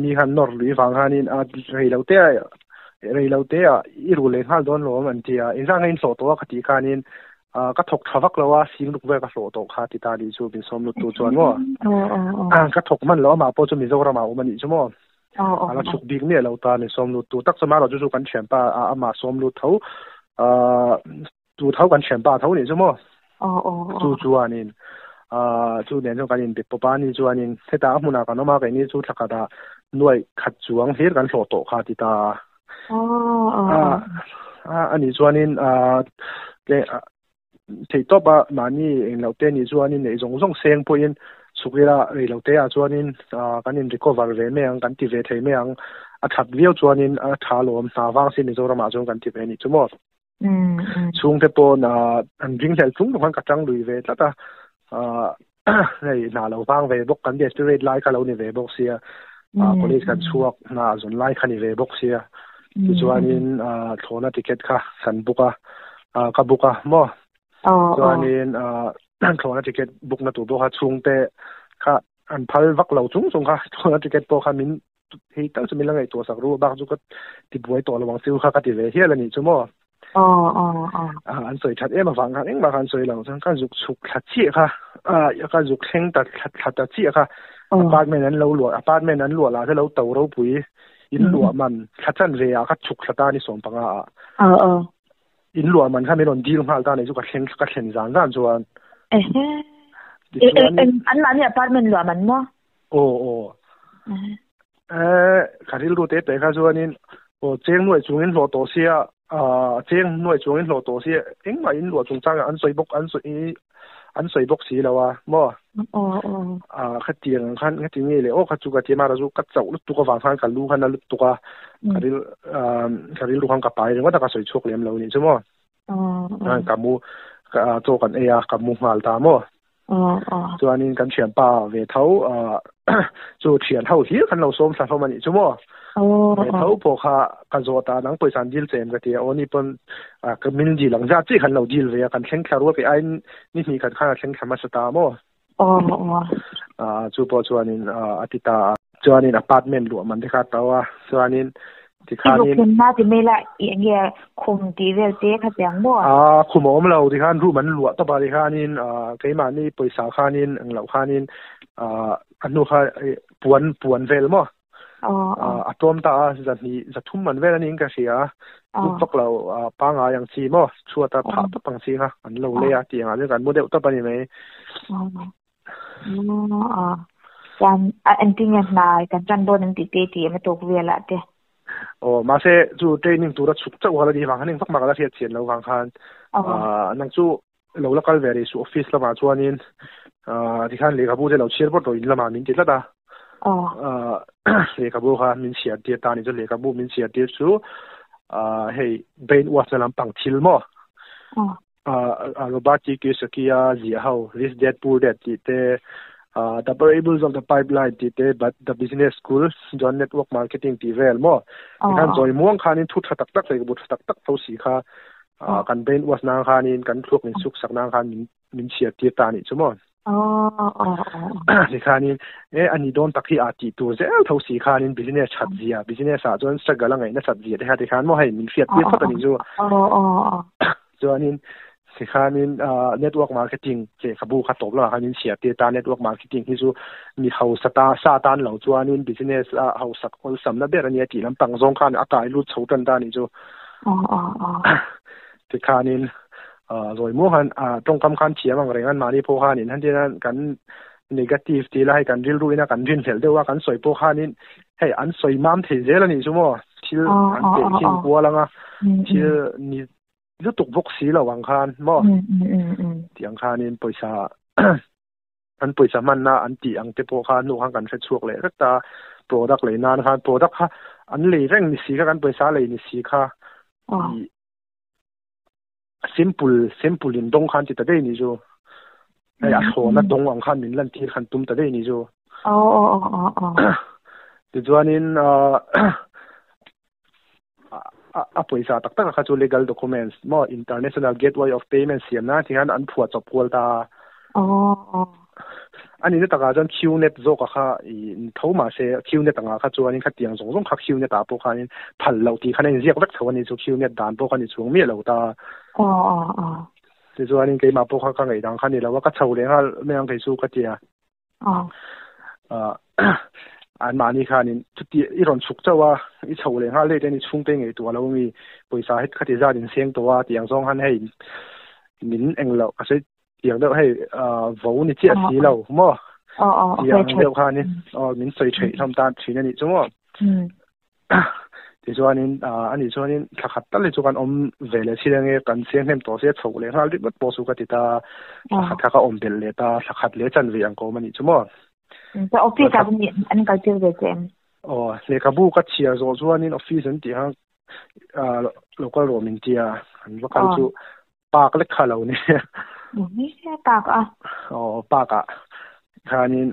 mi khan nawr lui vang khanin a rei lo te a rei lo te a i ru leh nghal dawn lawm an ti a engzah nge in hlawh tawh a ka tih khanin ka thawk tha vak lo a sing luk vel ka hlawh tawh kha ti ta nih chu min sawm lut tu chuan maw ka thawk hman lo amah pawh chu Mizoram ah a awm a nih chu maw a la chhuk bik miah lo ta min sawm lut tu tak chu marawh chu chu kan thianpa amah sawm lut tho tu tho kan thianpa tho nih chu maw chu chuanin. Chu nen chuan kan inbe pawp a, ani chuanin hetah a hmunah kan awm a, keini chu thla khatah nuaih khat chuang hlir kan hlawh tawh kha a ti ta a. Ani chuanin theihtawp a mahni englo te nih chuanin neih zawng zawng seng pawhin chhuk ila reilo te ah chuanin kan in recover ve mai ang, kan ti ve thei mai ang, a that viau chuanin a tha alawm, hna vang si Mizoram ah chuan kan ti ve anih chu maw. Chhungte pawn an ringhlel chung bawk khan ka tang lui ve tlat a, hei hna lo vang ve bawk kan desperate lai kha lo ni ve bawk sia, college kan chhuak hna zawn lai kha ni ve bawk sia, tichuanin thlawhna ticket kha kan book a, ka book a maw, chuanin thlawhna ticket book na tur pawh kha chhungte kha an phal vak lo chung chung kha thlawhna ticket pawh kha min hei tal chu min la ngaihtuah sak ru bak chu ka ti buai tawh lo ang chu kha ka ti ve hial a nih chu maw. An sawi that em avang khan engmah kha an sawi lo chuan ka zuk chhuk thla chiah kha ka zuk thleng ta thla ta chiah kha apartment an lo luah apartment an luah lah te lo to ropui in luah man thla chan ve ah ka chhuk thla ta ni 15 ah in luah man kha min rawn dil nghal ta ni chu ka thleng ka thlen zan zan chuan an mahni apartment luah man maw? Aw aw. Eh, ka rilru te te kha chuanin aw cheng nuaih chungin hlawh tawh sia, ah cheng nuaih chungin hlawh tawh sia engmah in luah chungchangah an sawi bawk an sawi an sawi bawk si lo a maw? Aw aw. Ah khatiang ang khan ngati nge le aw kha chu ka ti a mahra chu ka chauh lutuk avang khan ka lu khan a lutuk a, ka ril ah ka rilru khan ka pai ringawt a ka sawi chhuak lem lo nih chu maw? Aw. Ka mu chaw kan ei a ka mu nghal ta maw? Chuanin kan thianpa ve tho chu thian ho hlir kan lo sawm thla hlawm a nih chu maw? Ve tho pawh kha ka zawt a nang pawisa an dil che em ka ti a aw ni pawn ka min dil ang zat chiah khan lo dil ve a kan thleng thla rual kei aiin ni hnih khat khan a thleng thla hmasa ta maw? Chu pawh chuanin a ti ta a. Chuanin apartment luah man te kha a to a, chuanin tikhanin. I thlenna ti mai la i eng nge khum tih vel te kha chiang maw? A khum a awm lo, tikhan room an luah tawp a, tikhanin keimahni pawisa khanin eng loh khanin a hnu kha puan puan vel maw? A tlawm ta a, zahnih zathum man vel a niin ka hria a, dup vak lo pangngai ang chi maw chhuat a phah tawp ang chi kha an lo lei a tih angah chuan kan mu deuh tawp a ni mai. Chuan a engtin nge hna kan tan dawn an tih te tih em a tawk velah te. Aw mahse chu training tura chhuk chauh kha la ni vang khan engvak mah ka la hriat chian lo vang khan nang chu lo la kal ve rih suh office lamah chuanin tikhan lehkhabu te lo chhiar phawt rawh in lamah min ti tlat a lehkhabu kha min chhiar tir ta a ni chu lehkhabu min chhiar tir chu hei brain wash na lampang thil maw Robert T. Kiyosaki a ziah ho Rich Dad Poor Dad tih te The Parables of the Pipeline tih te but The Business School chuan Network Marketing tih vel maw tikhan zawi muang khanin thu tha tak tak lehkhabu tha tak tak tho si kha kan brain wash nan khanin kan thluak min suk sak nan khan min min chhiar tir ta anih chu maw. Tikhanin e ani dawn tak hi a tih tur zel tho si khanin business that zia business ah chuan struggle a ngaihna that zia te kha tikhan maw hei min hriat tir phawt anih chu. Chuanin tikhanin network marketing lehkhabu kha tawp lamah khan min chhiar tir ta network marketing hi chu mi hausa ta sa tan lo chuanin business a hausak awlsamna ber ania tih lampang zawng khan a kai lut chho tan ta anih chu. Tikhanin zawi muang khan tawngkam khan thiam ang reng an mahni pawh khanin han tina kan negative tih la hei kan rilru ina kan rinhlelh deuh a kan sawi pawh khanin hei an sawi mam thei zel a nih chu maw thil an tehkhin kual anga thil ni lutuk bawk si lo ang khan maw tih ang khanin pawisa an pawisa hmanna an tih ang te pawh kha hnu khan kan hre chhuak leh vek ta product lei nan khan product kha an lei reng ni si kha kan pawisa lei ni si kha simple simple in dawng khan ti ta daih ni chu hei a thlawna dawng ang khan min lan tir khan tum ta daih ni chu tichuanin a pawisa tak tak kha chu legal documents maw international gateway of payment siam nan ti khan an phuah chawp kual ta a nihna takah chuan Qnet zawk a kha i tho mahse Qnet angah kha chuanin khatiang zawng zawng kha Qnet ah pawh khanin phal loh tih khan a inziak vek tho a ni chu Qnet dan pawh kha ni chuang miah lo ta. Tichuanin keimah pawh kha ka ngaihdang kha ni lo a, ka chho leh nghal mai ang kei chu ka ti a. Anmahni khanin chuti i rawn chhuk chauh a, i chho leh nghal daih te ni chhungte ngaihtuah lo mi pawisa het khati zat in seng tawh a tih ang zawng khan hei min englo ka sawi. Tiang deuh hei vo ni chiah si lo maw tiang deuh khanin aw min sawi theih hlawm ta thin a nih chu maw. Tichuanin ani chuanin thla khat tal hi chu kan awm ve leh thil ange kan cheng hnem tawh sia chhoh leh nghal ringawt pawh chu ka ti ta. Thla khat kha ka awm belh leh ta thla khat leh chanve ang ka awm a nih chu maw. Ka office ah an kal tir ve che em? Aw lehkhabu ka chhiar zawh chuanin office an tih khan local rawh min tia an va kal chu park lek kha lo ni. Park a? Aw park ah khanin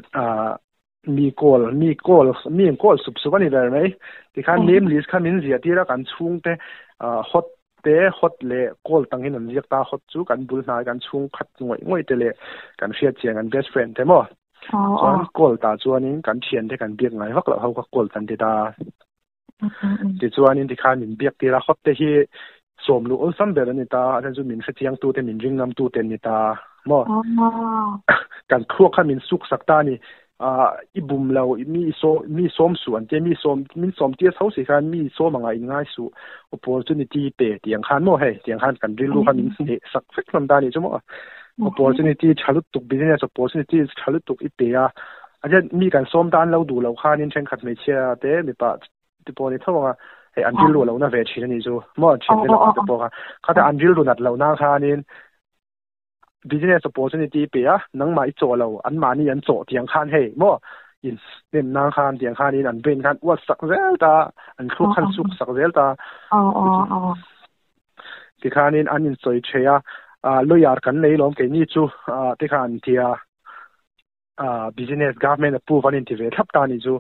mi call mi call mi in call sup sup a ni ber mai. Tikhan name list kha min ziah tir a kan chhungte hot te hot leh call tangin an ziak ta hot chu kan bul hnai kan chhung khat ngawih ngawih te leh kan hriat chian kan best friend te maw. Chuan call tah chuanin kan thian te kan biak ngai vak loh ho kha call kan ti ta. Tichuanin tikhan min biak tir a hot te hi sawm luh awlsam ber a ni ta a chu min hrechiang tu te min ring ngam tu te an ni ta maw. Kan thluak kha min suk sak ta a ni. I bum lo mi mi sawm suh an tia mi sawm min sawm tir tho si khan mi sawm anga in ngai suh opportunity pe tih ang khan maw hei tiang khan kan rilru kha min hneh sak vek hlawm ta a nih chu maw. Opportunity tha lutuk business opportunity tha lutuk i pe a a hian mi kan sawm tan lo duh loh khanin thenkhat hmeichhia te mipa te pawh a ni tho ang a hei an rilru a lo na ve thin a nih chu maw thian te lakah te pawh kha khata an rilru nat loh nan khanin business opportunity pe a nangmah i chawh lo anmahni an chawh tiang khan hei maw in hnem nan khan tiang khanin an brain khan uat sak zel ta an thluk khan suk sak zel ta tikhanin an insawi thei a lawyer kan nei lawm keini chu tikhan an tia business government approve an inti ve thlap ta ni chu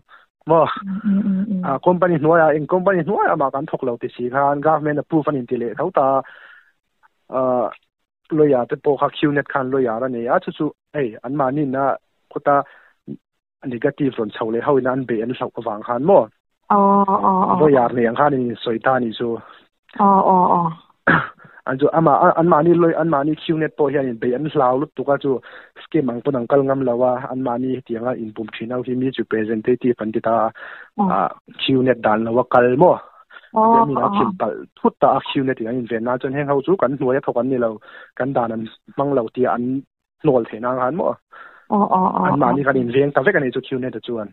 maw company hnuaiah eng company hnuaiah mah kan thawk lo ti si khan government approve an inti leh tho ta lawyer te pawh kha QNet khan lawyer a nei a chu chu hei anmahni na khawta negative rawn chho leh ho ina an beih an hlauh avang khan maw lawyer nei ang khan in insawi ta ni chu an chu ama anmahni lawih anmahni QNet pawh hian in beih an hlau lutuk a chu scheme ang pawn an kal ngam lo a anmahni hetianga inpum thin ho hi mi chu representative an ti ta a QNet dan lo a kal maw mi a chim palh thut ta a QNet in an inven nan chuan heng ho chu kan hnuai a thawk an ni lo kan dan an hmang lo tia an hnawl theih nan khan maw anmahni khan inveng ta vek a ni chu QNet a chuan.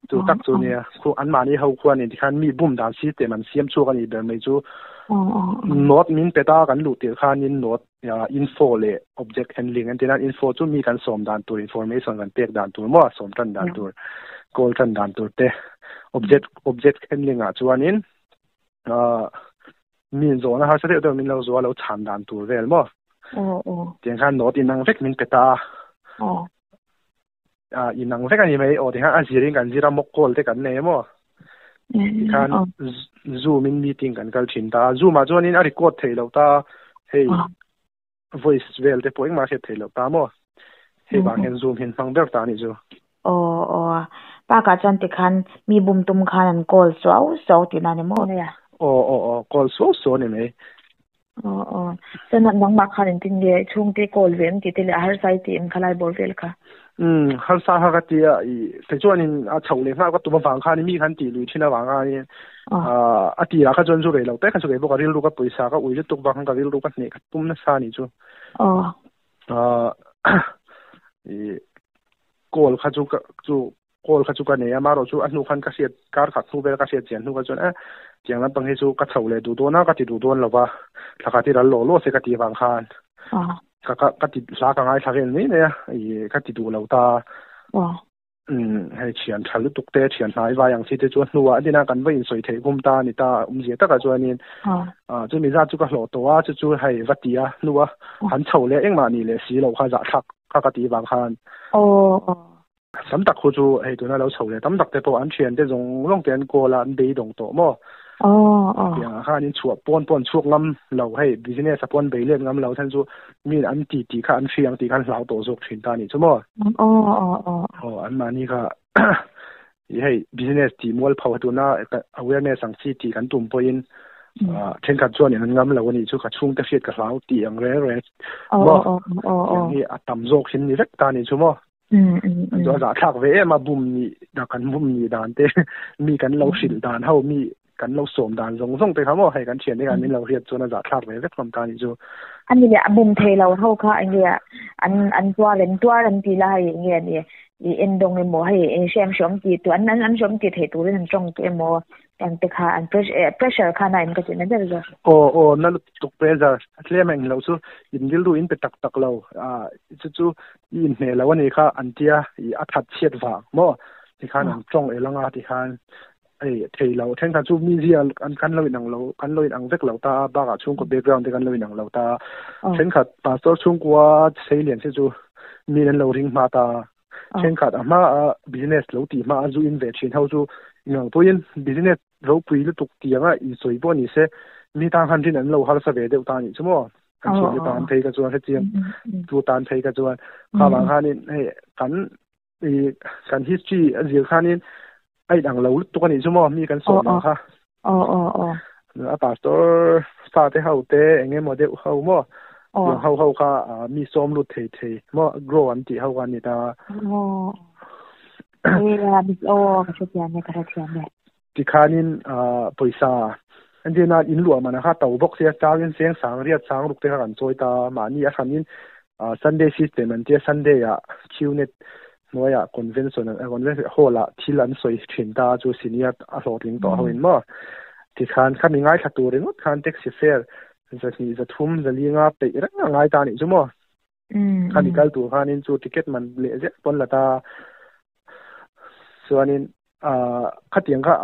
Chu tak chu nia khu anmahni ho khuanin tikhan mi bum dan system an siam chhuak a nih ber mai chu note min pe ta kan luh tirh khanin note info leh object handling an ti nan info chu mi kan sawm dan tur information kan pek dan tur maw sawm tan dan tur call tan dan tur te object object handling ah chuanin mi in zawhna harsa deuh deuh min lo zuah lo chhan dan tur vel maw tiang khan note inang vek min pe ta a inang vek a ni mai aw tikhan a zirin kan zir a mock call te kan nei emaw tikhan zoom in meeting kan kal thin ta zoom ah chuanin a record theih loh ta hei voice vel te pawh engmah a hriat theih loh ta maw hei vang hian zoom hian hmang ber ta a nih chu. Aw aw park ah chuan tikhan mi bum tum khan an call suau suau tihna a ni maw? Aw aw aw call suau suau a ni mai. Aw aw. Chuan nangmah khan engtin nge chhungte call ve em tih te leh a harsa i tih em kha lai bawr vel kha? Umm harsa kha ka ti a, i kei chuanin a chhoh leh nghal ka tum avang khan mi khan tih lui thin avang khanin a tirah kha chuan zu rei lo te kha chu kei bawk a rilru ka pawisa ka ui lutuk vang khan ka rilru ka hneh ka tum nasa a nih chu. Aw. I call kha chu ka chu call kha chu ka nei a, amaherawh chu a hnu khan ka hriat kar khat hnu vel ka hriat chian hnu kha chuan eh tiang lampang hi chu ka chho leh duh dawn a ka ti duh dawn lo va, thla khat hi ral lawh lawh se ka tih avang khan ka ka ka ti hla ka ngaithla vel mai mai a, ih ka ti duh lo ta. Umm hei thian tha lutuk te thian hnai vai ang chi te chu a hnuah a din a kan va insawi theih kum ta a ni ta awmzia takah chuanin ah chumi zat chu ka hlawh tawh a chu chu hei va ti a hnua han chho leh engmah nih leh si loh kha zahthlak kha ka tih avang khan. Tam tak khu chu hei tuna lo chho leh tam tak te pawh an thian te zawng zawng te an call a an beidawng tawh maw? Tiang ah khan in chhuah pawn pawh an chhuak ngam lo hei business a pawh an bei let ngam lo chhan chu mi an ti tih kha an hria ang tih kha an hlau tawh zawk thin ta a nih chu maw? Aw an mahni kha i hei business tih mual pho tuna awareness ang chi tih kan tum pawhin thenkhat chuan in an ngam lo a nih chu ka chhungte hriat ka hlau tih ang reng reng maw? Tiang hi a tam zawk hin ni vek ta a nih chu maw? An chu a zahthlak ve em a bum nih da kan bum nih dan te mi kan lo hrilh dan ho mi kan lo sawm dan zawng zawng te kha maw hei kan thian te khan min lo hriat chuan a zahthlak ve vek hlawm ta a nih chu. Ani le a bum thei lo ho kha enge an an tuar em tuar an ti la hei enge ani i endawng emaw hei eng hriam hriam ti tu an an hriam ti thei turin an tawng tu emaw ang te kha an pressure kha na em ka ti na ber zawk. Aw aw na lutuk pressure a tlem a englo chu in rilru in pe tak tak lo a chu chu i inhmeh lo ani kha an tia i a that chhiat vang maw tikhan an tawng el anga tikhan hei thei lo thenkhat chu mi zia an kan lo inang lo kan lo inang vek lo ta a bakah chhungkaw background te kan lo inang lo ta a thenkhat pastor chhungkua seilian te chu mi an lo ring hma ta thenkhat a hma a business lo tih hma a zu in ve thin ho chu inang pawhin business ropui lutuk tianga insawi pawh ni se mi tan khan rin an lo harsa ve deuh ta anih chu maw kan thiante tan phei kha chuan hetiang tu tan phei kha chuan kha vang khanin hei kan i kan history a zir khanin a inang lo lutuk anih chu maw mi kan sawm ang kha. Aw aw aw. A pastor fa te ho te eng emaw deuh ho maw yung ho ho kha mi sawm lut thei thei maw grow an tih ho kha ani ta. Aw. Aw ka hrethiam e ka hrethiam e. Tikhanin pawisa entirna in luah man a kha to bawk sia changin seng sang riat sang ruk te kha kan chawi ta mahni a hranin Sunday system an tia Sunday ah Qnet hnuaiah convention convention hall ah thil an sawi thin ta chu senior a hlawhtling tawh ho in maw tikhan khami ngaithla tur ringawt khan taxi fare zahnih zathum zalinga peih reng a ngai ta anih chu maw. Khami kal tur khanin chu ticket man leh zet pawn la ta chuanin khatiang kha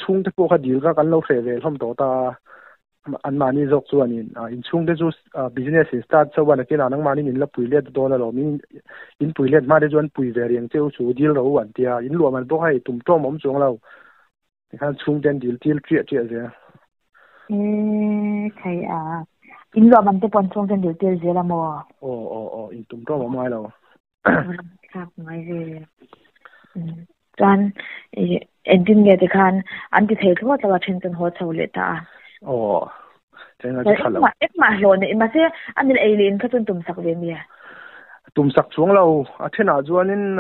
chhungte pawh kha dil kha kan lo hreh ve hlawm tawh ta an mahni zawk chuanin inchhungte chu business in start chauh a nakinah nangmahni min la pui let dawn alawm in in pui let hma te chuan pui ve riang cheu chu dil ro an tia in luah man pawh kha hei tum tawm awm chuang lo Tikhan chhungte an dil tir chiah chiah zel. E thei a. In luah man te pawh an chhungte an dil tir zel a maw? Aw aw aw in tum tawm awm ngai lo. Thlak ngai ve. Chuan engtin nge tikhan an ti thei thlawt lo a then chuan haw chho leh ta a. Aw. Then a ti tha lo. Engmah hlawh nei mahse a nil ei leh in kha chuan tum sak ve mi a. Tum sak chuang lo a thenah chuanin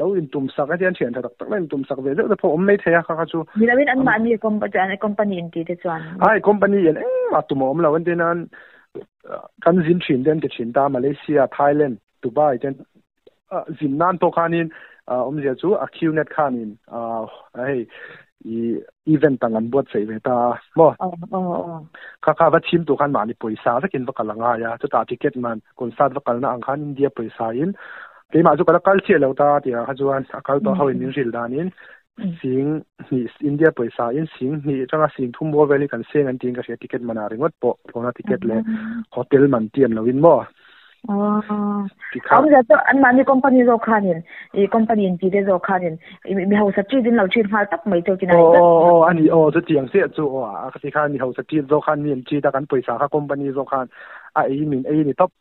lo in tum sak hetiang thian tha tak tak la in tum sak ve deuh te pawh awm mai thei a kha kha chu. Ni loin anmahni company in ti te chuan. Ai company in engmah tum a awm lo entir nan kan zin thin te an ti thin ta Malaysia, Thailand, Dubai ten zin nan pawh khanin awmzia chu a QNet khanin hei i event ang an buatsaih ve ta maw kha kha va chhim tur khan mahni pawisa vekin va kal a ngai a chutah ticket man concert va kalna ang khan India pawisa in keimah chu ka la kal chiah lo ta tih ah kha chuan a kal tawh ho in min hrilh danin sing hnih India pawisa in sing hnih atanga sing thum bawr vel hi kan seng an tiin ka hria ticket man ah ringawt pawh thlawhna ticket leh hotel man tiam lo in maw Awm zia chu anmahni company zawk khanin i company in tih te zawk khanin mi hausa treat in lo treat nghal tak mai cheu chin a ni Aw aw ani aw chutiang chiah chu aw a ti khan mi hausa treat zawk khan mi an treat a kan pawisa kha company zawk khan a ei min ei ni tawp.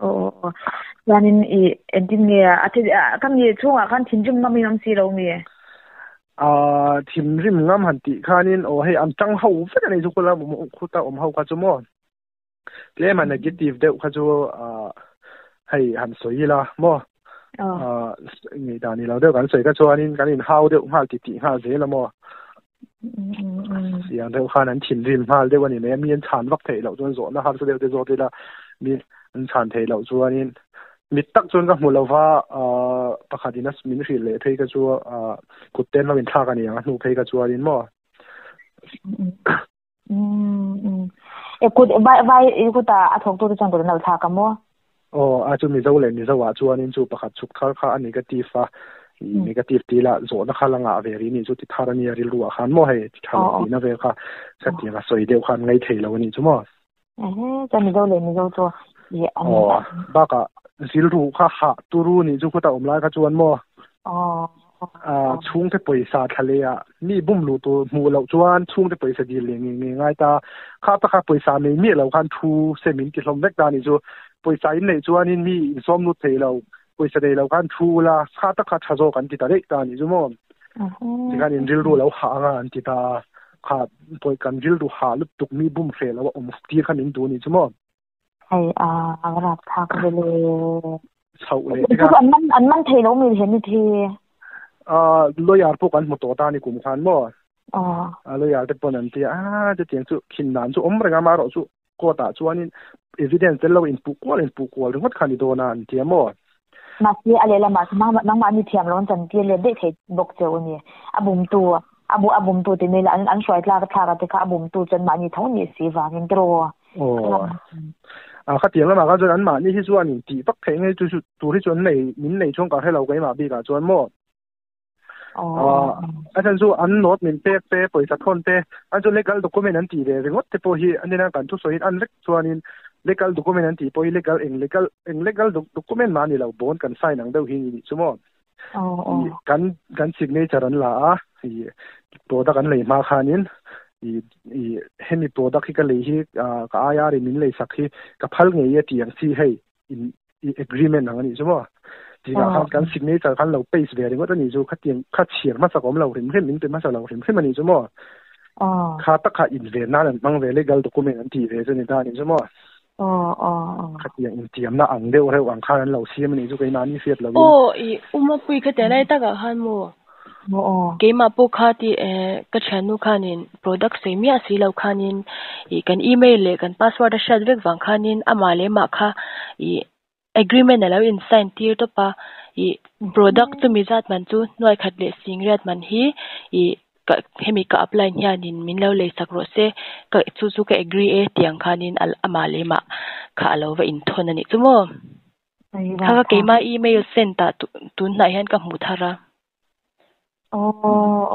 Aw aw chuanin i engtin nge a ka mi chhungah khan thinrim ngam in awm si lo mi? Thinrim ngam han tih khanin aw hei an tang ho vek a ni chu khula khuta awm ho kha chu maw. Tlem a negative deuh kha chu hei han sawi ila maw ngaihdan ni lo deuh kan sawi kha chuanin kan inhau deuh nghal ti tih nghal zel a maw siang deuh khan an thinrim nghal deuh a ni mai a mi an chhan vak theih loh chuan zawhna harsa deuh te zawt ila mi an chhan theih loh chuanin mit tak chuan ka hmu lo va pakhatin a min hrilh leh phei kha chu kut te an lo inthlak a ni ang a hnu phei kha chuanin maw. E kut vai vai i kuta a thawk tu te chuan kut an lo thlak a maw? Aw a chu Mizo leh Mizo ah chuanin chu pakhat chhuk thar kha a negative a i negative ti la zawhna kha la ngah ve ri nih chu ti thar a nia rilru ah khan maw hei ti tha lo tihna vel kha chutiang a sawi deuh khan ngai thei lo a nih chu maw. Ehe chuan Mizo leh Mizo chu i an Aw bakah rilru kha hah turu nih chu khuta awm lai kha chuan maw. Aw Chhungte pawisa thla leh ah mi bum luh tur hmuh loh chuan chhungte pawisa dil leh nge nge ngai ta. Kha taka pawisa nei miah lo khan thu se min ti hlawm vek ta ni chu. Pawisa in neih chuanin mi insawm lut thei lo, pawisa nei lo khan thu ula kha taka tha zawk an ti ta daih ta ni chu maw. Tikhan in rilru lo hah anga an ti ta a, kha pawi kan rilru hah lutuk mi bum hreh lo a awm tir kha min duh ni chu maw. Hei a a va rapthlak ve le. Chhoh leh te kha. An man an man thei lo mi he ni thi. A lawyer pawh kan hmu tawh ta ni kum khan maw. Aw. A lawyer te pawn an ti a chutiang chu khin dan chu awm reng a amaherawh chu Court ah chuanin evidence tel lo in puh kual in puh kual ringawt kha ni dawn a an ti a maw? Mahse a lehlamah chu nangmah nangmahni thiam lo an chantir leh daih thei bawk che u ni. A bumtu a bu a bumtu ti mai la an an hruai tlak thlak a te kha a bumtu chuan mahni tho nih si vangin tiraw? Aw. A khatiang lamah khan chuan anmahni hi chuan in tih vak theih nge chu chu tur hi chu an nei min nei chuang ka hre lo keimah bikah chuan maw? A chhan chu an note min pek te pawisa thawn te an chu legal document an tih ve ringawt te pawh hi an ina kan thusawiin an vek chuanin legal document an tih pawh hi legal eng legal eng legal document mah a ni lo bond kan sign ang deuh hi ni nih chu maw kan kan signature an la a i product an lei hma khanin i i hemi product hi ka lei hi ka IR in min lei sak hi ka phal ngei e tih ang chi hei in agreement ang anih chu maw tihah khan kan signature khan lo paste ve ringawt anih chu khatiang kha chhiar hmasa awm lo hrim hrim min pe hmasa lo hrim hrim anih chu maw kha tak kha in ve nan an hmang ve legal document an tih ve chu ni ta anih chu maw khatiang intiamna ang deuh reuh ang khan an lo siam anih chu keimahni hriat lovin aw i umapui khatiang lai takah khan maw Keimah pawh kha ti ka thiannu khanin product sawi miah si lo khanin ih kan email leh kan password a hriat vek vang khanin amah leh amah kha ih agreement a lo in sign tir tawp a ih product chumi zat man chu hnuai khat leh singriat man hi ih ka hemi ka apply hianin min lo lei sak rawh se ka chu chu ka agree e tiang khanin amah leh amah kha a lo va inthawn a nih chu maw. Kha ka keimah email send ah tun hnah hian ka hmuh thar a. Aw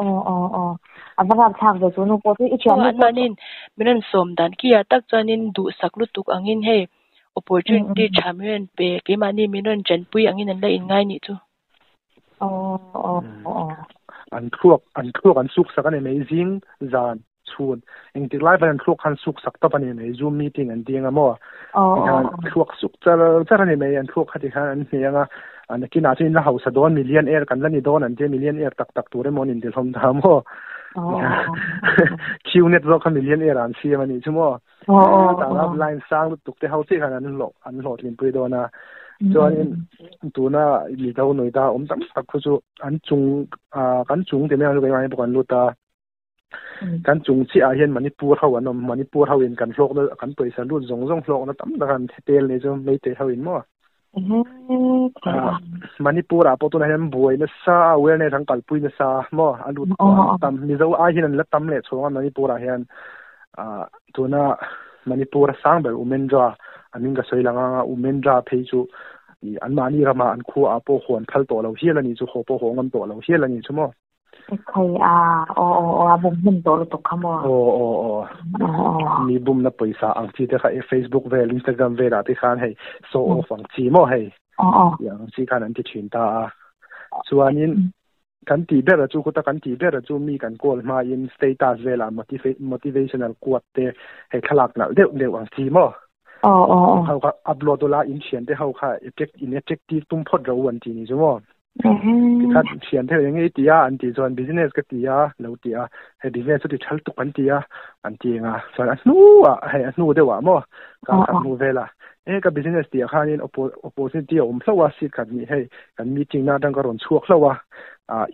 aw aw aw a va rap thlak ve chu nu pawh chu i thian nu pawh Chuanin min rawn sawm dan ki ah tak chuanin duhsak lutuk angin hei opportunity tha min rawn pe keimahni min rawn tanpui angin an la inngai nih chu. Aw aw aw An thluak an thluak an suk sak a ni mai zing zan. chhun engtik lai pawn an thluak khan suk sak tawp a ni mai zoom meeting an ding a maw tikhan thluak suk char char a ni mai an thluak kha tikhan an hne anga nakinah chuan in la hausa dawn million air kan la ni dawn an tia million air tak tak tur emaw an inti hlawm ta maw Q network kha million air an siam a nih chu maw tana line sang lutuk te ho chiah khan an hlawh an hlawhtlinpui dawn a chuanin tuna mizo Noida awm tam tak khu chu an chung kan chung ti mai ang chu keimahni pawh kan lut a Kan chung chiah ah hian Manipur ho an awm, Manipur ho in kan hlawkna kan pawisa lut zawng zawng hlawkna tam tak an tel nei chu Meitei ho in maw? Manipur ah pawh tunah hian buai nasa a awareness an kalpui nasa maw a lut pawh an tam Mizo ai hian an la tam leh chhawng a Manipur ah hian tuna Manipur a sang ber Umendra a hming ka sawi lang anga Umendra phei chu anmahni ramah an khua ah pawh hawn phal tawh lo hial a nih chu haw pawh haw ngam tawh lo hial a nih chu maw. Ekhai a, aw aw aw, a bum hnem tawh lutuk kha maw? Aw aw aw. Mi bumna pawisa ang chi te kha e Facebook vel, Instagram velah te khan hei show off ang chi maw hei. Aw aw. Tih ang chi khan an ti thin ta a. Chuanin kan tih ber a chu khuta kan tih ber a chu mi kan call hmain status velah motivational quote te hei thlalak nalh deuh deuh ang chi maw. Aw aw aw. Ho kha upload ula in thian te ho kha in attractive tum phawt rawh u an ti ni chu maw. Tikhan thian theuh eng nge i ti a an tih chuan business ka ti a lo ti a, hei business chu ti thal tuk an ti a an ti eng a, chuan a hnuah hei a hnu deuhah maw kar khat hnu velah e ka business tih ah khanin opportunity a awm hlauh a seat khat hnih hei kan meeting na atang ka rawn chhuak hlauh a ah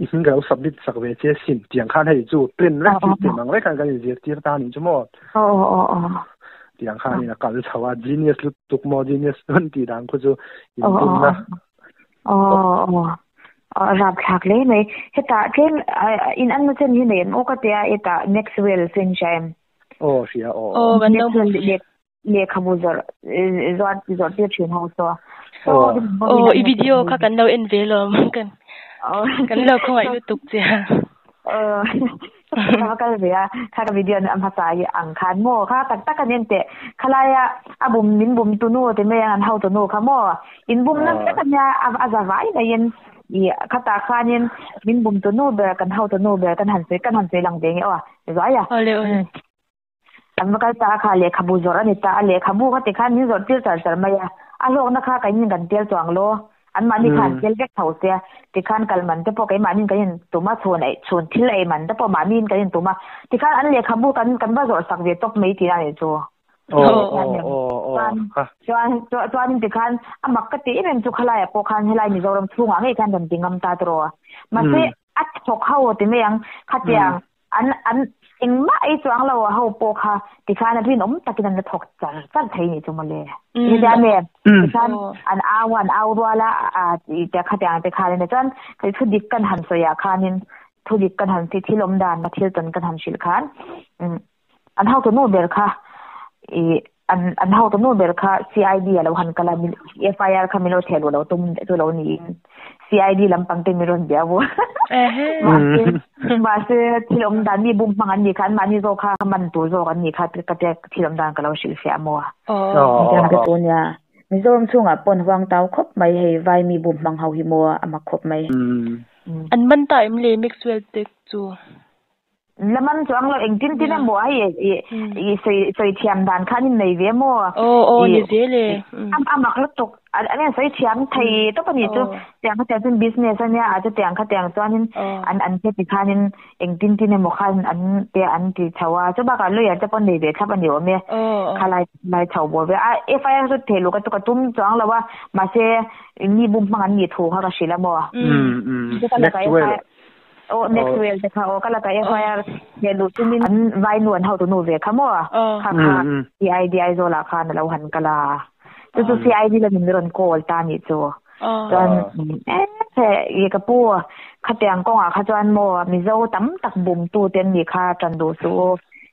i hming ka lo submit sak ve che sin tiang khan hei chu plan vek system ang vek khan kan inzirtir ta a nih chu maw tiang khanin a kal chho a genius lutuk maw genius an tih dan khu chu inbumna Aw aw rapthlak hle mai. Hetah tlem in an na chen hi nei an aw ka tia hetah Maxwell chu in hria em? Aw hria aw. Aw kan lo hmu ve. Lehkhabu zawrh zawrh zawrh tir thin ho saw. Aw i video kha kan lo en ve lawm kan kan lo khawngaih lutuk che a. Aw ka va kal ve a kha ka video a hmasa hi ang khan maw kha tak tak an en teh khalaia a bum min bum tu nu ti mai ang an hautu nu kha maw in bum na vek ania a za vai maiin i khatah khanin min bum tu nu ber kan hautu nu ber kan han sawi kan han sawi lang ve nge aw zuai a Awle awle. An va kal ta a kha lehkhabu zawrh a ni ta a, lehkhabu kha tikhan min zawrh tir char char mai a, a hlawkna kha keinin kan tel chuang lo, anmahni kha an tel vek tho sia, tikhan kal man te pawh keimahniin kan intum a, chhun ei chhun thil ei man te pawh mahniin kan intum a, tikhan an lehkhabu kan kan va zawrh sak ve tawp mai tihna a nih chu. Chuan chuanin tikhan a mak ka ti em em chu khalaiah pawh khan helai Mizoram chhungah ngei khan rawn ti ngam ta tawh a, mahse a thawk ho ti mai ang khatiang an an. Engmah ei chuang lo a ho pawh kha tikhan a rinawm takin an la thawk char char thei ni chu mawle. Hetiang ame tikhan an au a an au rual a a te khatiang te khan ania chuan kei thu dik kan han sawi ah khanin thu dik kan han thil awm dan thil tawn kan han hrilh khan an hautu nu ber kha ih an an hautu nu ber kha CID a lo han kal a FIR kha min lo theh luh lo tum chu lo niin CID lampang te min rawn bia vu mahse mahse thil awm dan mi bum hmang an nih kha an mahni zawk kha man tur zawk an nih kha ka tia thil awm dan ka lo hrilh fiah maw a nia Mizoram chhungah pawn huang tau khawp mai hei vai mi bum hmang ho hi maw a mak khawp mai. An man ta em le Maxwell te chu? La man chuang lo engtin tin emaw hei i i sawi sawi thiam dan khan in nei ve maw? Aw aw ni zel e. A mak lutuk an an sawi thiam thei tawp a nih chu tiang kha tiang chuan business a nia a chu tiang kha tiang chuanin an an hre ti khanin engtin tin emaw khan an te an ti chho a chu bakah lawyer te pawh nei ve thlap a ni awm e khalai lai chho bawr ve a FIR chu theh luh ka tum chuang lo a mahse mi bum hmang an nih thu kha ka hrilh a maw? Aw Maxwell te kha aw ka laka FIR leh luh tumin an vai nu an hotu nu ve kha maw kha kha CID Aizawl ah khan alo han kal a chu chu CID lamin min rawn call ta nih chu chuan e i ka pu khatiang kawngah kha chuan maw Mizo tam tak bum tu te an nih kha tan duh suh u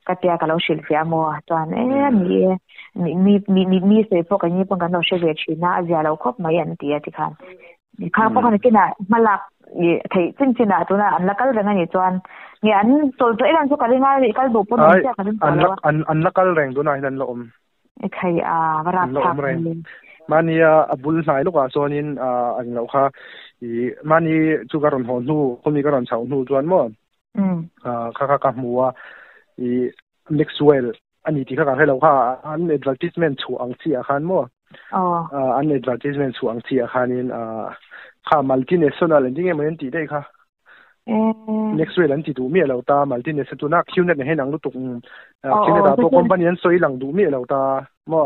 ka tia ka lo hrilh fiah maw chuan e ni e mi mi mi sawi pawh keini pawn kan lo hre ve thin a a zia lo khawp mai an ti a tikhan Kha pawh khan kinah hmalak theih chin chinah tuna an la kal reng a nih chuan nge an chawl tawh em chu ka ring a kal duh pawn awm chiah ka ring tawh lo a. An la kal reng tunah hian an la awm. E thei a va rap thlak ve. Mahnia a bul hnai lawkah chuanin an lo kha i mahni chu ka rawn haw hnu khawmi ka rawn chhoh hnu chuan maw kha kha ka hmu a i Maxwell ani tih kha ka hre lo kha an advertisement chhuah ang chi ah khan maw an advertisement chhuah ang chi ah khanin kha multinational an ti nge mai an tih daih kha Maxwell an ti duh miah lo ta multinational tuna QNet na hian ang lutuk QNet ah pawh company an sawi lang duh miah lo ta maw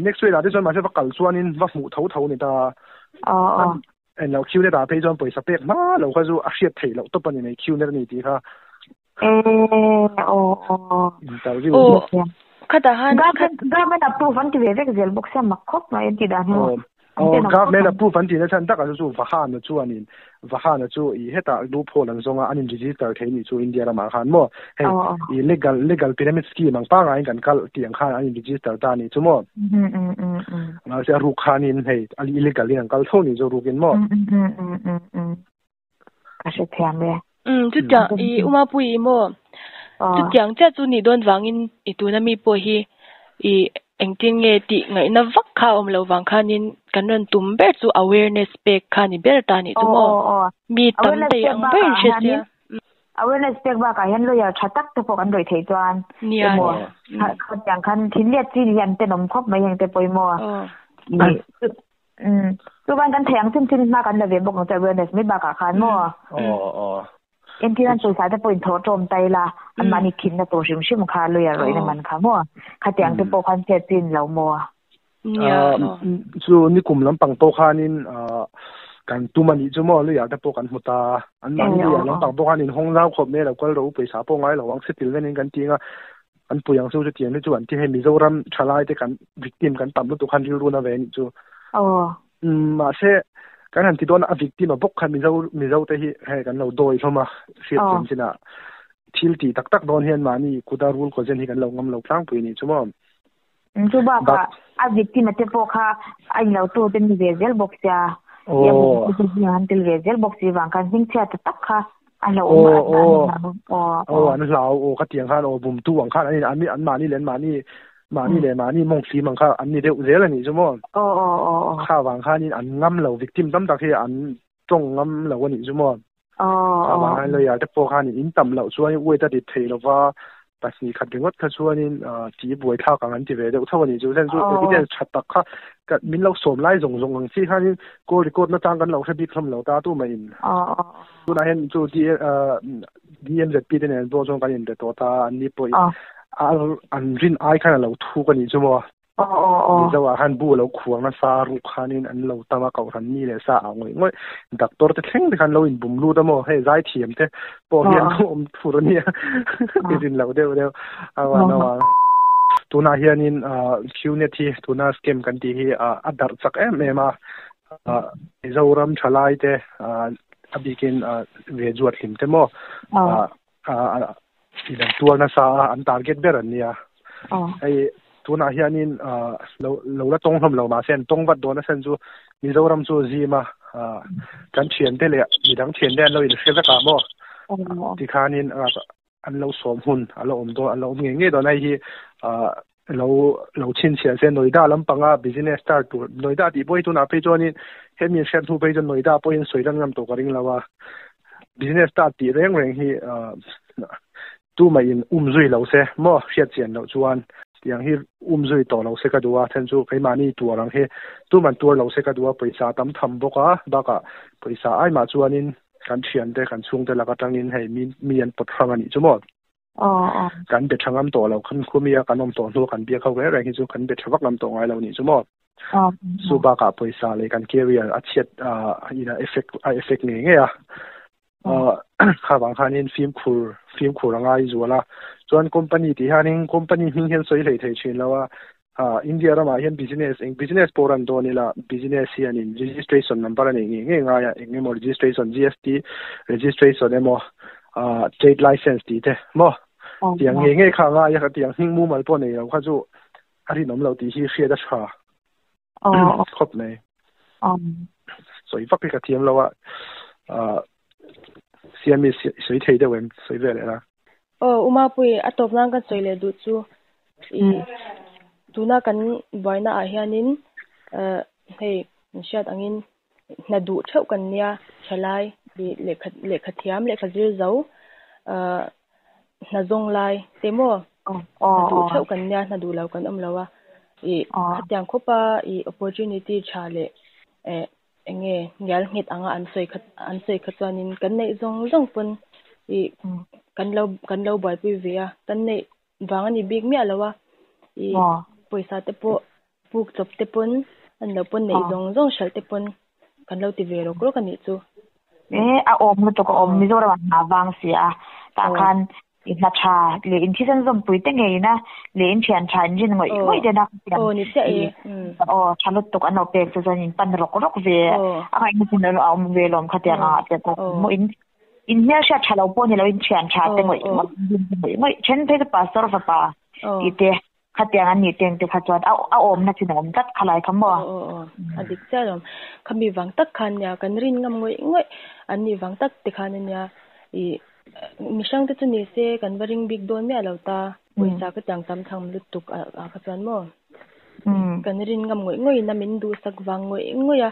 Maxwell ah te chuan mahse va kal chuanin va hmuh tho tho ni ta en lo QNet ah phei chuan pawisa pek hma lo kha chu a hriat theih loh tawp ani mai QNet ani tih kha Interview. Aw, khatah han Government approve an ti ve vek zel bawk sia mak khawp mai an tih dan hi maw. Aw, government approve an tih na chhan takah chu chu Vahana chuanin Vahana chu i hetah loophole an zawng a, an in register thei nih chu India ramah khan maw. Hei i legal legal pyramid scheme ang pangngai in kan kal tih ang khan an in register ta nih chu maw. Mahse a ruk khanin hei illegal in an kal tho nih chu rukin maw. Ka hrethiam e. Umm chutiang i Umapui i maw? Chutiang chiah chu nih dawn vangin i tuna mi pawh hi i engtin nge tih ngaihna vak kha a awm loh vang khanin kan rawn tum ber chu awareness pek kha ni ber ta nih chu maw? Mi tam thei ang ber in hre sia. Awareness pek bakah hian lawyer tha tak te pawh kan rawih theih chuan emaw khatiang khan thinliat chi hi an tenawm khawp mai heng te pawimawh. Umm chuan kan thei ang chin chin hma kan la ve bawk ang che awareness mai bakah khan maw? Aw aw. Entir an pawisa te pawh in thawh tawm ta ila anmahni khinna tur hrim hrim kha lawyer rawih na man kha maw? Khatiang te pawh khan chet chin lo maw? Chu nikum lampang pawh khanin kan tum a nih chu maw lawyer te pawh kan hmu ta anmahni lawyer lampang pawh khan in hawng zau khawp mai lo kal rawh u pawisa pawh ngai lo ang settle venin kan ti ang a An pui ang chu chutiang te chu an ti hei Mizoram thalai te kan victim kan tam lutuk khan rilru na ve anih chu. Aw. Umm mahse kan han ti dawn a a victim a bawk khan Mizo Mizo te hi hei kan lo dawi hlawm a hriat chian chin ah thil tih tak tak dawn hian mahni kuta rul kaw zen hi kan lo ngam lo tlangpui anih chu maw. Chu bakah a victim a te pawh kha a in lo tu te ni ve zel bawk sia. Aw. An tel ve zel bawk si vang khan hmingchhiat ta tak kha A hlauh awm a, an hlau. Aw, aw, an hlau. Aw, khatiang khan aw bumtu ang khan an in an mahni leh an mahni mahni leh mahni mawng fim ang kha an ni deuh zel a nih chu maw? Aw, aw, aw, aw. Kha vang khanin an ngam lo, victim tam tak hi an tawng ngam lo a nih chu maw? Aw, aw. Kha vang khan lawyer te pawh khanin in tam loh chuan weight a rit thei lova, Pahnih khat ringawt kha chuanin tih buai thlak ang an ti ve deuh tho a nih chu. Chuan chu evidence tha tak kha min lo sawm lai zawng zawng ang chi khanin call record na tang kan lo hre bik hlawm lo ta tu mah in. Tunah hian chu DMZP te nen pawh chuan kan inbe tawh ta, an ni pawhin an rin ai khan a lo thuk a nih chu maw. Mizo ah khan bu lo khuang nasa a ruk khanin an lo tam a kohhran mi leh sa ah ngawih ngawih doctor te thleng te khan lo in bum lut a maw hei zaithiam te pawh hi an lo awm thur a nia i rin loh deuh deuh a van a vang. Tunah hianin Qnet hi tuna scam kan tih hi a darh chak em em a, Mizoram thalai te a bikin ve zuat hlim te maw in an tuar nasa a, an target ber an nia. Hei tunah hianin lo lo la tawng hlawm lo mahse an tawng vat dawn a sen chu Mizoram chu zim a, kan thiante leh midang thiante an lo inhre vek ah maw tikhanin an lo sawm hun a la awm dawn a la awm ngei ngei dawn a, hei hi lo lo chhinchhiah se Noida lampanga business start tur Noida tih pawh hi tunah phei chuanin hemi an hriat hnu phei chuan Noida pawhin sawi lan ngam tawh ka ring lo a, business start tih reng reng hi tumah in um zui lo se maw hriat chian loh chuan tiang hi um zui tawh lo se ka duh a, then chu keimahni tuar ang hi tuman tuar lo se ka duh a, pawisa tam tham bawk a bakah pawisa ai mah chuanin kan thiante kan chhungte lak atangin hei mi an pawt hrang a nih chu maw. Kan be tha ngam tawh lo, kan khumia kan awm tawh hnu kan biak ho reng reng hi chu kan be tha vak ngam tawh ngai lo nih chu maw. Chu bakah pawisa leh kan career a chhiat in a effect a effect ngei ngei a. Kha vang khanin fimkhur fimkhur a ngai zual a. Chuan company tih hianin company hming hian sawi hlei thei thin lo a. India ramah hian business eng business pawh ran dawn ila business hianin registration number a neih ngei ngei ngai a, eng emaw registration GST registration emaw trade license tih te maw tiang ngei ngei kha a ngai a, tiang hming mumal pawh nei lo kha chu a rinawm lo tih hi hriat a tha khawp mai. Sawi vak hi ka thiam lo a, Siami sawi thei deuh em sawi ve leh la. Aw Umapui a tawp nan kan sawi leh duh chu i tuna kan buaina ah hianin hei an hriat angin hna duh theuh kan nia thalai i lehkha lehkha thiam lehkha zir zo hna zawng lai te maw hna duh theuh kan nia hna duh lo kan awm lo a i khatiang khawpa i opportunity tha leh eh Eng nge ngial nghet anga an sawi kha an sawi kha chuanin kan neih zawng zawng pawn ih kan lo kan lo buaipui ve a, kan neih vang a ni bik miah lo a, ih pawisa te pawh puk chawp te pawn an lo pawn neih zawng zawng hralh te pawn kan lo ti ve rawk rawk a nih chu. E a awm lutuk a awm Mizoram ah hna vang si a tah khan I hna tha leh in thisen zawmpui te ngei ina leh in thian tha in rin ngawih ngawih te na ka Aw ni chiah e. Aw tha lutuk an lo pek chu chuan in pan rawk rawk ve a ngaihna chin a awm ve lawm khatiang a te pawh maw in in hmelhriat tha lo pawh ni lo in thian tha te ngawih ngawih ngawih then phei chu pastor fapa tih te Khatiang an nih teng te kha chuan a a awmna chin a awm tlat khalai kha maw? Aw aw aw, a dik chiah alawm. Khami vang tak khan nia kan rin ngam ngawih ngawih an nih vang tak te khan ania ih mihrang te chu ni se kan va ring bik dawn miah lo ta, pawisa ka tiang tam tham lutuk ah kha chuan maw? Kan rin ngam ngawih ngawih in a min duhsak vang ngawih ngawih a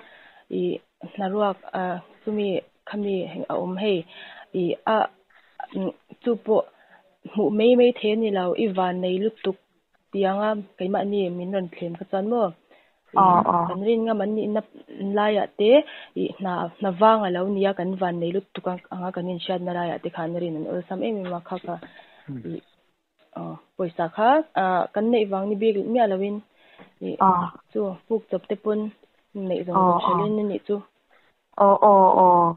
ih hnaruak ah chumi khami a awm hei ih a chu pawh Hmuh mai mai thei a ni lo, i van nei lutuk tianga keimahni min rawn thlem kha chuan maw kan rin ngam an nihna laiah te ih hna hna vang a lo nia kan van nei lutuk anga kan inhriatna laiah te khan rin an awlsam em em a kha kha ih pawisa kha kan neih vang ni bik miah loin ih chu puk chawp te pawn neih zawng zawng hrelhin a nih chu. Aw aw aw.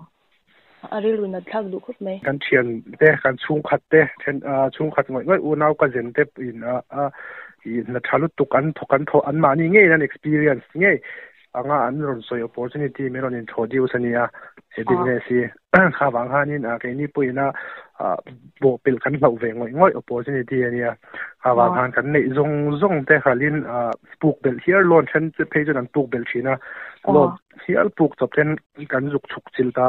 A rilru nat thlak duh khawp mai. Kan thian te, kan chhungkhat te, then chhungkhat ngawih ngawih unau ka zen te in a i hna tha lutuk an thawk an thawh an mahni ngeiin an experience ngei anga an rawn sawi opportunity min rawn introduce a nia he business hi kha vang khanin keini pawhin a bawhpelh kan hlauh ve ngawih ngawih opportunity a nia kha vang khan kan neih zawng zawng te hralhin puk belh hial loan then phei chuan an puk belh thin a loan Hial puk chawp ten kan zuk chhuk chilh ta.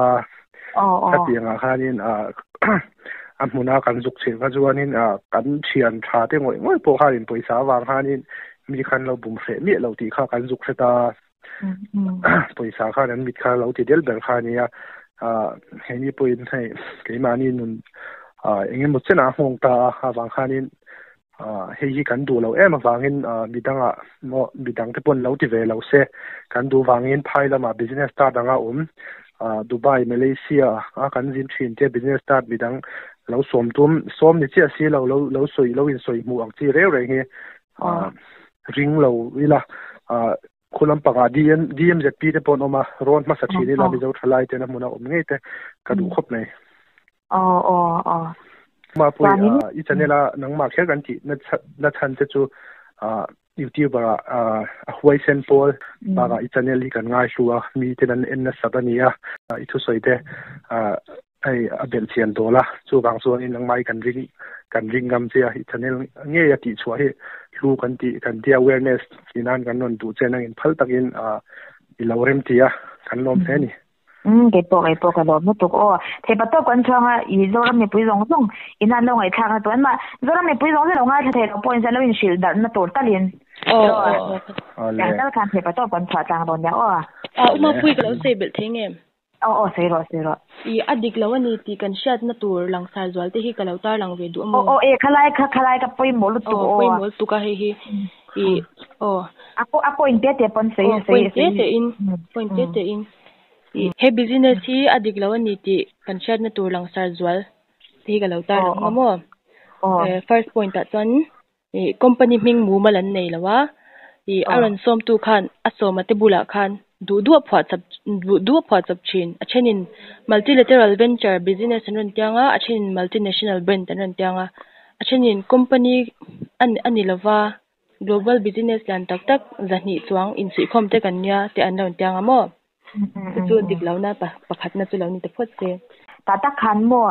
Khatiang ah khanin a hmuna kan zuk chilh kha chuanin kan thian tha te ngawih ngawih pawh khanin pawisa avang khanin mi khan lo bum hreh miah lo tih kha kan zuk hre ta. Pawisa khan an mit kha lo ti del ber kha a nia. Hei pawhin hei keimahni nun engemaw chenah a nghawng ta a avang khanin Hei hi kan duh loh em avangin midangah maw midangte pawh an lo ti ve lo se, kan duh vangin phai lamah business start anga awm Dubai, Malaysia a kan zin thin te business start midang lo sawm tum sawm ni chiah si lo lo lo sawi lo insawi hmuh ang chi reu reng hi. Ring lo ila khulam panga DM DMZP te pawh an awm a rawn hmasa thin ila Mizo thalai ten a hmun a awm ngei te ka duh khawp mai. Aw aw aw. Mapui i channel a nangmah kher kan tih na chhan te chu YouTuber ah a huaisen pawl bakah i channel hi kan ngaihlu a mi ten an en nasat a ni a i thusawi te hei a belh chian dawl a chuvang chuanin nangmah hi kan ring kan ring ngam che a i channel ngei a tihchhuah hi hlu kan tih kan tia awareness tih nan kan rawn duh che nangin phal takin i lo rem ti a kan lawm hle a ni. Umm keipawh keipawh ka lawm lutuk aw. Theipa tawp kan chhuang a i Zoram mipui zawng zawng in an lo ngaihthlak na tur an mah Zoram mipui zawng zawng lo ngaithla thei lo pawh in an lo inhrilh darh na tur talin Aw aw aw. Tiang tal khan theipa tawp kan chhuah tlang dawn nia aw. A Uma pui ka lo sawi belh thei ngem? Aw aw sawi rawh sawi rawh. I a dik lo a ni tih kan hriat na tur langsar zual te hi ka lo tar lang ve duh a maw? Aw aw e khalai kha khalai ka pawimawh lutuk aw. Aw pawimawh lutuk a hei hi i aw. A a point te te pawn sawi sawi point te te in point te te in i he business hi a dik lo a ni tih kan hriat na tur langsar zual te hi ka lo tar lang a maw? First point ah chuan Ih company hming mumal an nei lo a, ih a rawn sawmtu khan a sawma te bulah khan duh duh a phuah chap duh duh a phuah chap thin. A thenin multilateral venture business an rawn tiang a, a thenin multinational brand an rawn tiang a, a thenin company a a ni lova global business lian tak tak zahnih chuang insuihkhawm te kan nia te an rawn tiang a maw? Chu chu dik lohna pakhatna chu lo ni ta phawt se. Tah tak khan maw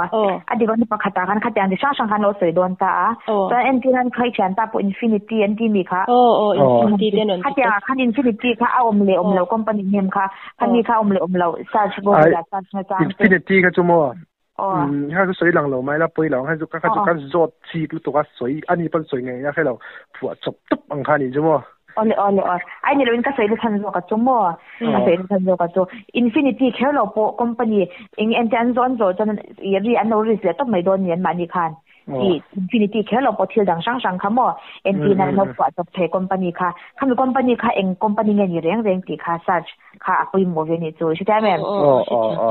a dik lohna pakhatah khan khatiang chi hrang hrang khan lo sawi dawn ta a. Chuan entir hian kha i thian ta pawh Infinity an ti mi kha. Aw aw Infinity te an rawn ti ta. Khatiangah khan Infinity kha a awm leh awm lo company name kha khami kha a awm leh awm lo search Google ah search na chang te. Infinity kha chu maw kha chu sawi lang lo mai la pawi lo ang kha chu kha chu ka zawt chik lutuk a sawi ani pawn sawi ngei a hre lo phuah chawp tawp ang kha ni chu maw. Awle awle aw ai ni loin ka sawi na chhan zawk a chu maw ka sawi na chhan zawk a chu Infinity kher lo pawh company eng ente an zawh an zawh chuan i ri an lo risk leh tawp mai dawn ni an mahni khan i Infinity kher lo pawh thil dang hrang hrang kha maw entir nan an lo phuah chawp thei company kha khami company kha eng company nge ni reng reng tih kha search kha a pawimawh ve ni chu i hrethiam em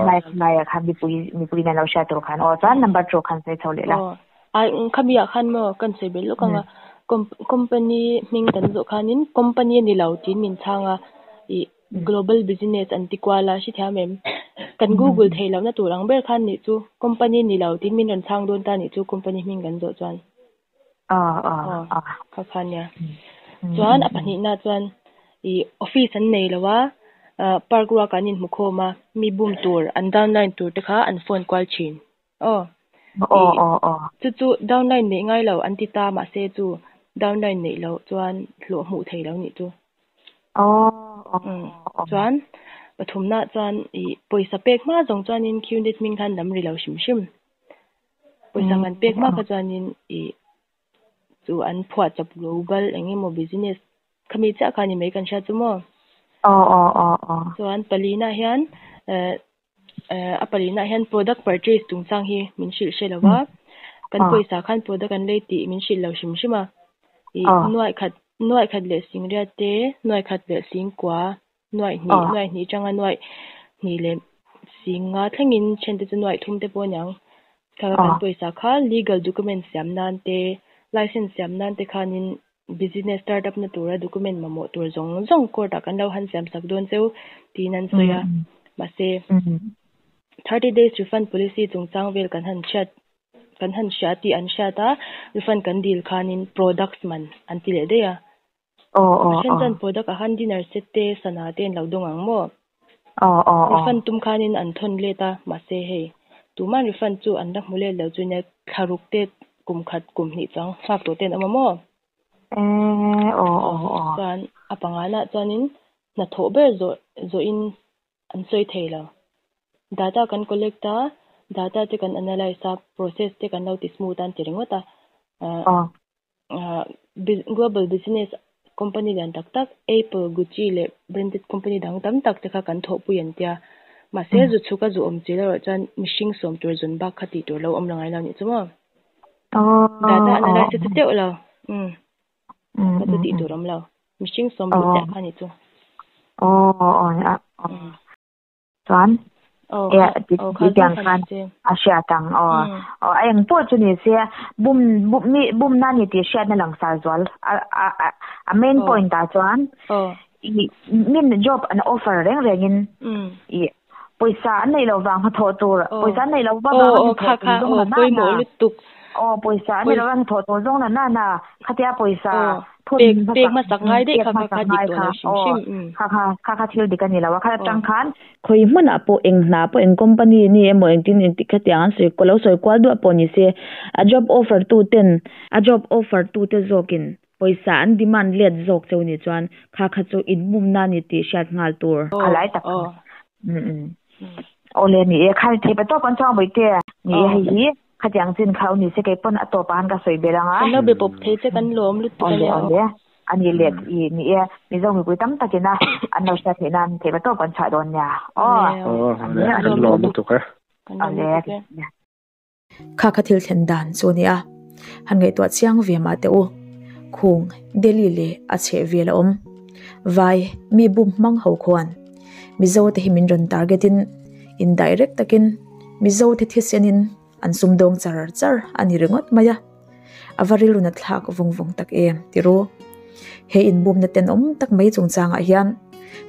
lai lai ah khan mipui mipui in an lo hriat tur khan aw chuan number two khan sawi chho leh la. Ai khami ah khan maw kan sawi belh lawk ang a company hming kan zawh khanin company a ni lo tiin min chhang a ih global business an ti kual a hrethiam em kan google theih lohna tur ang ber khan nih chu company ni lo tiin min rawn chhang dawn ta nih chu company hming kan zawh chuan aw kha kha nia chuan a pahnihna chuan ih office an nei lo a park ruak ah an inhmu khawm a mi bum tur an downline tur te kha an phone kual thin. Aw. Aw aw aw. Chu chu downline neih ngai lo an ti ta mahse chu downline neih loh chuan hlawh hmuh thei lo nih chu. Aw aw aw. Chuan pathumna chuan ih pawisa pek hma zawng chuanin Qnet hming khan lam ri lo hrim hrim. Pawisa kan pek hma kha chuanin ih chu an phuah chawp global eng emaw business khami chiah kha ni mai kan hria chu maw. Aw aw aw aw. Chuan palina hian eh a palinah hian product purchase chungchang hi min hrilh hre lo va, kan pawisa khan product an lei tih min hrilh lo hrim hrim a, ih nuaih khat nuaih khat leh singriat te, nuaih khat leh singkua, nuaih hnih nuaih hnih atanga nuaih hnih leh singa thlengin then te chu nuaih thum te pawh a niang. Kha kan pawisa kha legal document siam nan te, license siam nan te khanin Business start up na tura document mamawh tur zawng zawng court ah kan lo han siam sak dawn cheu tiin an sawi a. Mahse, 30 days refund policy chungchang vel kan han hriat kan han hria tih an hriat a, refund kan dil khanin products man an ti leh daih a. A then chuan product ah khan dinner set te sana te an lo dawng ang maw? Refund tum khanin an thawn let a, mahse hei tuman refund chu an la hmu let lo chu nia thlaruk te kum khat kum hnih chuang nghak tawh te an awm a maw? Chuan a panganah chuanin hnathawh ber zawh zawhin an sawi thei lo. Data kan collect a, data te kan analyse a, process te kan lo ti smooth a an ti ringawt a. Global business company lian tak tak Apple, Gucci leh branded company dang tam tak te kha kan thawhpui an tia. Mahse zu chhuk a zu awm chi erawh chuan mihring sawm tur zun bak kha tih tur lo awm la ngai lo nih chu maw? Data analyse chu teuh lo. Umm. Kha chu tih tur awm lo. Mihring sawm duh chiah kha nih chu. Chuan? Ya ti tiang khan a hriat ang aw aw a eng pawh chu ni se bum bum mi bum na ni tih hriat na langsar zual a a a main point ah chuan i min job an offer reng reng in i pawisa an neih loh vang hnathawh tur pawisa an neih loh vang hnathawh tur zawng na na aw pawisa an neih loh vang hnathawh tur zawng na na na khatia pawisa thun pek hmasak ngai daih kha kha kha dik tawh lo hrim hrim kha kha kha kha thil dik a ni lo a kha atang khan Khawi hmunah pawh eng hna pawh eng company ni emaw engtin engtik khatiang an sawi lo sawi kual duah pawh ni se a job offer tu ten a job offer tu te zawkin pawisa an demand let zawk cheu ni chuan kha kha chu inbumna ni tih hriat nghal tur. A lai tak awle ni e kha thei pa tawp kan chuang bawihte ni e hei hi Khatiang chin kha u ni se kei pawn a tawp ah han ka sawi belh ang a. Kan lo be pawp thei che kan lawm lutuk a nia aw. Awle awle a ni let i ni e Mizo mipui tam tak in a an lo hriat theih nan theih va tawp kan chhuah dawn nia aw. Aw awle kan lawm lutuk e. Awle. Kha kha thil thlen dan chu a nia. Han ngaihtuah chiang ve mah teh u. Khung, Delhi leh a chheh vel a awm. Vai, mi bum hmang ho khuan Mizo te hi min rawn target in indirect takin Mizo te thisenin an sumdawng char char a ni ringawt mai a, a va rilru na thlak vawng vawng tak em ti ru. He inbumna tenawm tak mai chungchangah hian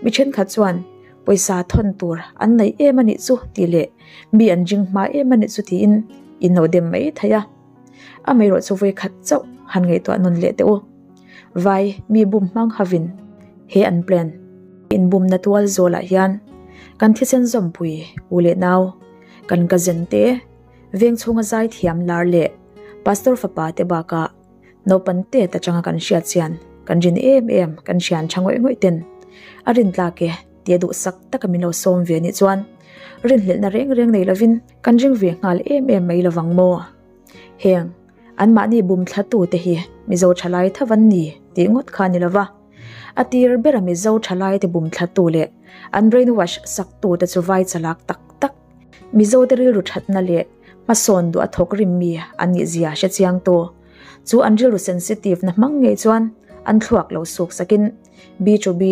mi thenkhat chuan pawisa thawn tur an nei em a nih chu tih leh mi an ring hma em a nih chu tiin in lo dem mai thei a. Amaherawh chu vawikhat chauh han ngaihtuah nawn leh teh u. Vai mi bum hmang havin he an plan inbumna tual zawlah hian kan thisen zawmpui u leh nau, kan cousin te, veng chhunga zai thiam lar leh pastor fapa te bakah naupan tet atanga kan hriat chian kan rin em em kan hrian tha ngawih ngawih ten a rin tlak e tia duhsak taka min lo sawm ve anih chuan rinhlelhna reng reng nei lovin kan ring ve nghal em em mai lovang maw? Heng anmahni bum thlatute hi Mizo thalai tho an ni tih ngawt kha a ni lova. A tir bera Mizo thalaite bum thlatu leh an brainwash saktute chu vai chalak tak tak, Mizote rilru thatna leh hmasawn duh a thawk rim mi an nih zia hre chiang tu. Chu an rilru sensitive na hmang ngei chuan an thluak lo suk sakin B to B,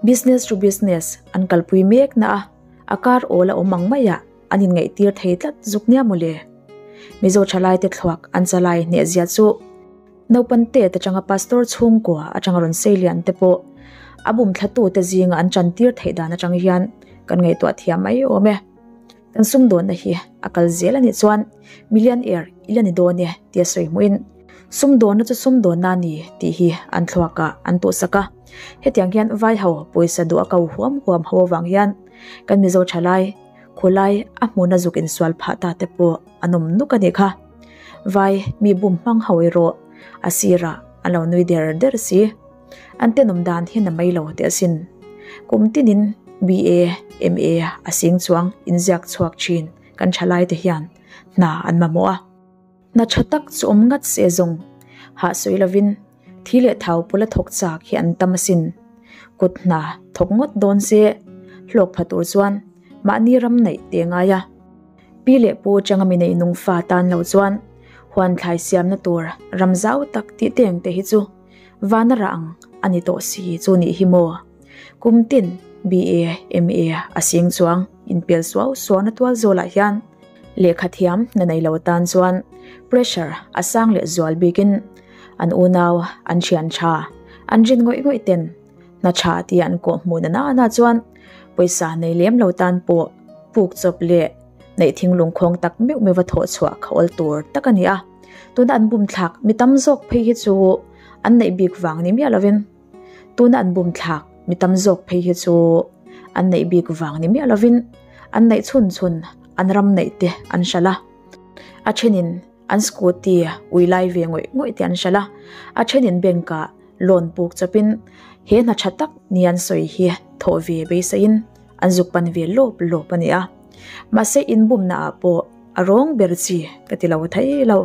business to business, an kalpui mek na a, a kar awl a awm ang maiah an inngaihtir thei tlat zuk nia mawle. Mizo thalaite thluak an chalai hnehzia chu Naupan tet atanga pastor chhungkua atanga rawn sei lian te pawh a bum thlatute zinga an chantir theih dan atang hian kan ngaihtuah thiam mai awm e. Kan sumdawnna hi a kal zel a nih chuan million air i la ni dawn e tia sawi hmuhin sumdawnna chu sumdawnna a ni tih hi an thluakah an tuhsak a. Hetiang hian vai ho pawisa duh a ko huam huam ho avang hian kan Mizo thalai khawlai a hmuna zuk insual phah ta te pawh an awm nuk a nih kha. Vai mi bum hmang ho erawh a sirah an lo nui der der si. An tenawm dan hian a mai lo teh asin. Kum tinin BA, MA a sing chuang inziak chhuak thin kan thalai te hian hna an mamawh a. Hna tha tak chu awm ngat se zawng hah sawi lovin thi leh thau pawla thawk chak hi an tam asin. Kut hna thawk ngawt dawn se hlawk pha tur chuan mahni ram neih te ngai a. Pi leh pu atanga mi nei nung fa tan lo chuan huan thlai siamna tur ram zau tak tih teng te hi chu vana rah ang a ni tawh si chu nih hi maw. Kum tin BA, MA a sing chuang inpel suau suauna tual zawlah hian lehkha thiam na nei lo tan chuan pressure a sang leh zual bikin an unau an thian tha an rin ngawih ngawih ten hna tha tia an kawh hmuh na na chuan pawisa nei lem lo tan pawh puk chawp leh neih thinglung khawng tak meuh meuh va thawh chhuah kha awl tur tak a ni a. Tuna an bum thlak mi tam zawk phei hi chu an neih bik vang ni miah lovin tuna an bum thlak mi tam zawk phei hi chu an neih bik vang ni miah lovin an neih chhun chhun an ram neih te an hralh a. A thenin an scooty ui lai ve ngawih ngawih te an hralh a. A thenin bank ah loan puk chawpin he hna tha tak ni an sawi hi thawh ve beisahin an zuk pan ve lawp lawp a ni a. Mahse inbumna ah pawh a rawng ber chi ka ti lo thei lo.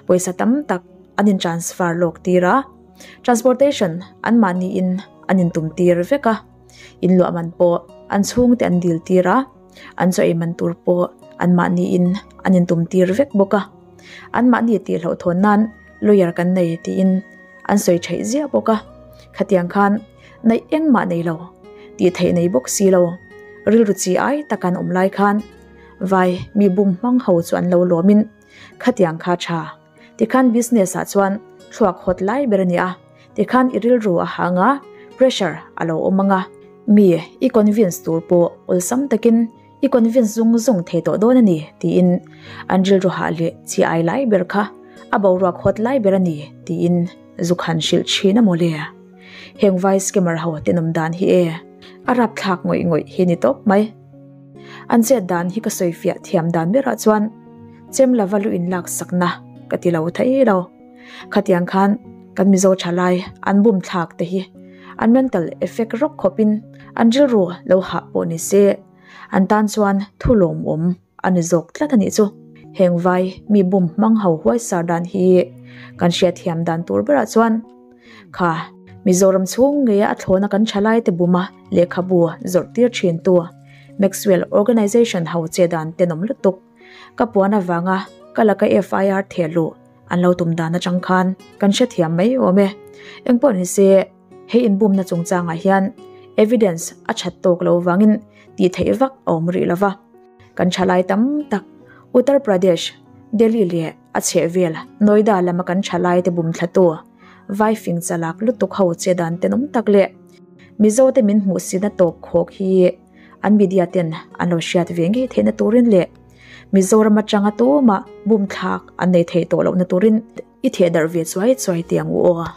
Pawisa tam tak an in transfer lawk tir a, transportation an mahni in an in tum tir vek a, inluah man pawh an chhungte an dil tir a, an chaw ei man tur pawh an mahni in an in tum tir vek bawk a. An mahni tih hlauhthawn nan lawyer kan nei tiin an sawi theih ziah bawk a, khatiang khan neih engmah nei lo, tih theih nei bawk si lo. Rilru chi ai tak an awm lai khan vai mi bum hmang ho chu an lo lawmin khatiang kha tha tikhan business ah chuan thluak hot lai ber ani a tikhan i rilru a hanga pressure alo awm anga mi i convince tur pawh awlsam takin i convince zung zung thei tawh dawn ani tiin an rilru hah leh chi ai lai ber kha a boruak hot lai ber ani tiin zukhan hrilh thin a mawle. Heng vai scammer ho tenawm dan hi e a rapthlak ngawih ngawih hi ni tawp mai. An chet dan hi ka sawi fiah thiam dan berah chuan chem lova lu in lak sakna ka ti lo thei lo. Khatiang khan kan Mizo thalai an bum thlak te hi an mental effect rawk khawpin an rilru lo hah pawh ni se an tan chuan thu lawmawm a ni zawk tlat a nih chu. Heng vai mi bum hmang ho huai sar dan hi kan hriat thiam dan tur berah chuan kha Mizoram chhung nge a thlawna kan thalai te buma lehkhabu zawrh tir thin tu Maxwell Organization ho che dan tenawm lutuk ka puan avanga ka laka FIR thehlu an lo tum dan atang khan kan hrethiam mai awm e. Engpawh ni se hei inbumna chungchangah hian evidence a that tawk lo wangin ti thei vak a awm rih lova. Kan thalai tam tak Uttar Pradesh, Delhi leh a chhehvel Noida lama kan thalai te bum thlatu vai fing chalak lutuk ho che dan tenawm tak leh Mizo te min hmuh sina tawp khawk hi an media ten an lo hriat ve ngei theihna turin leh Mizoram atanga tuma bum thlak an nei thei tawh lohna turin i theh darh ve chuai chuai te ang u aw.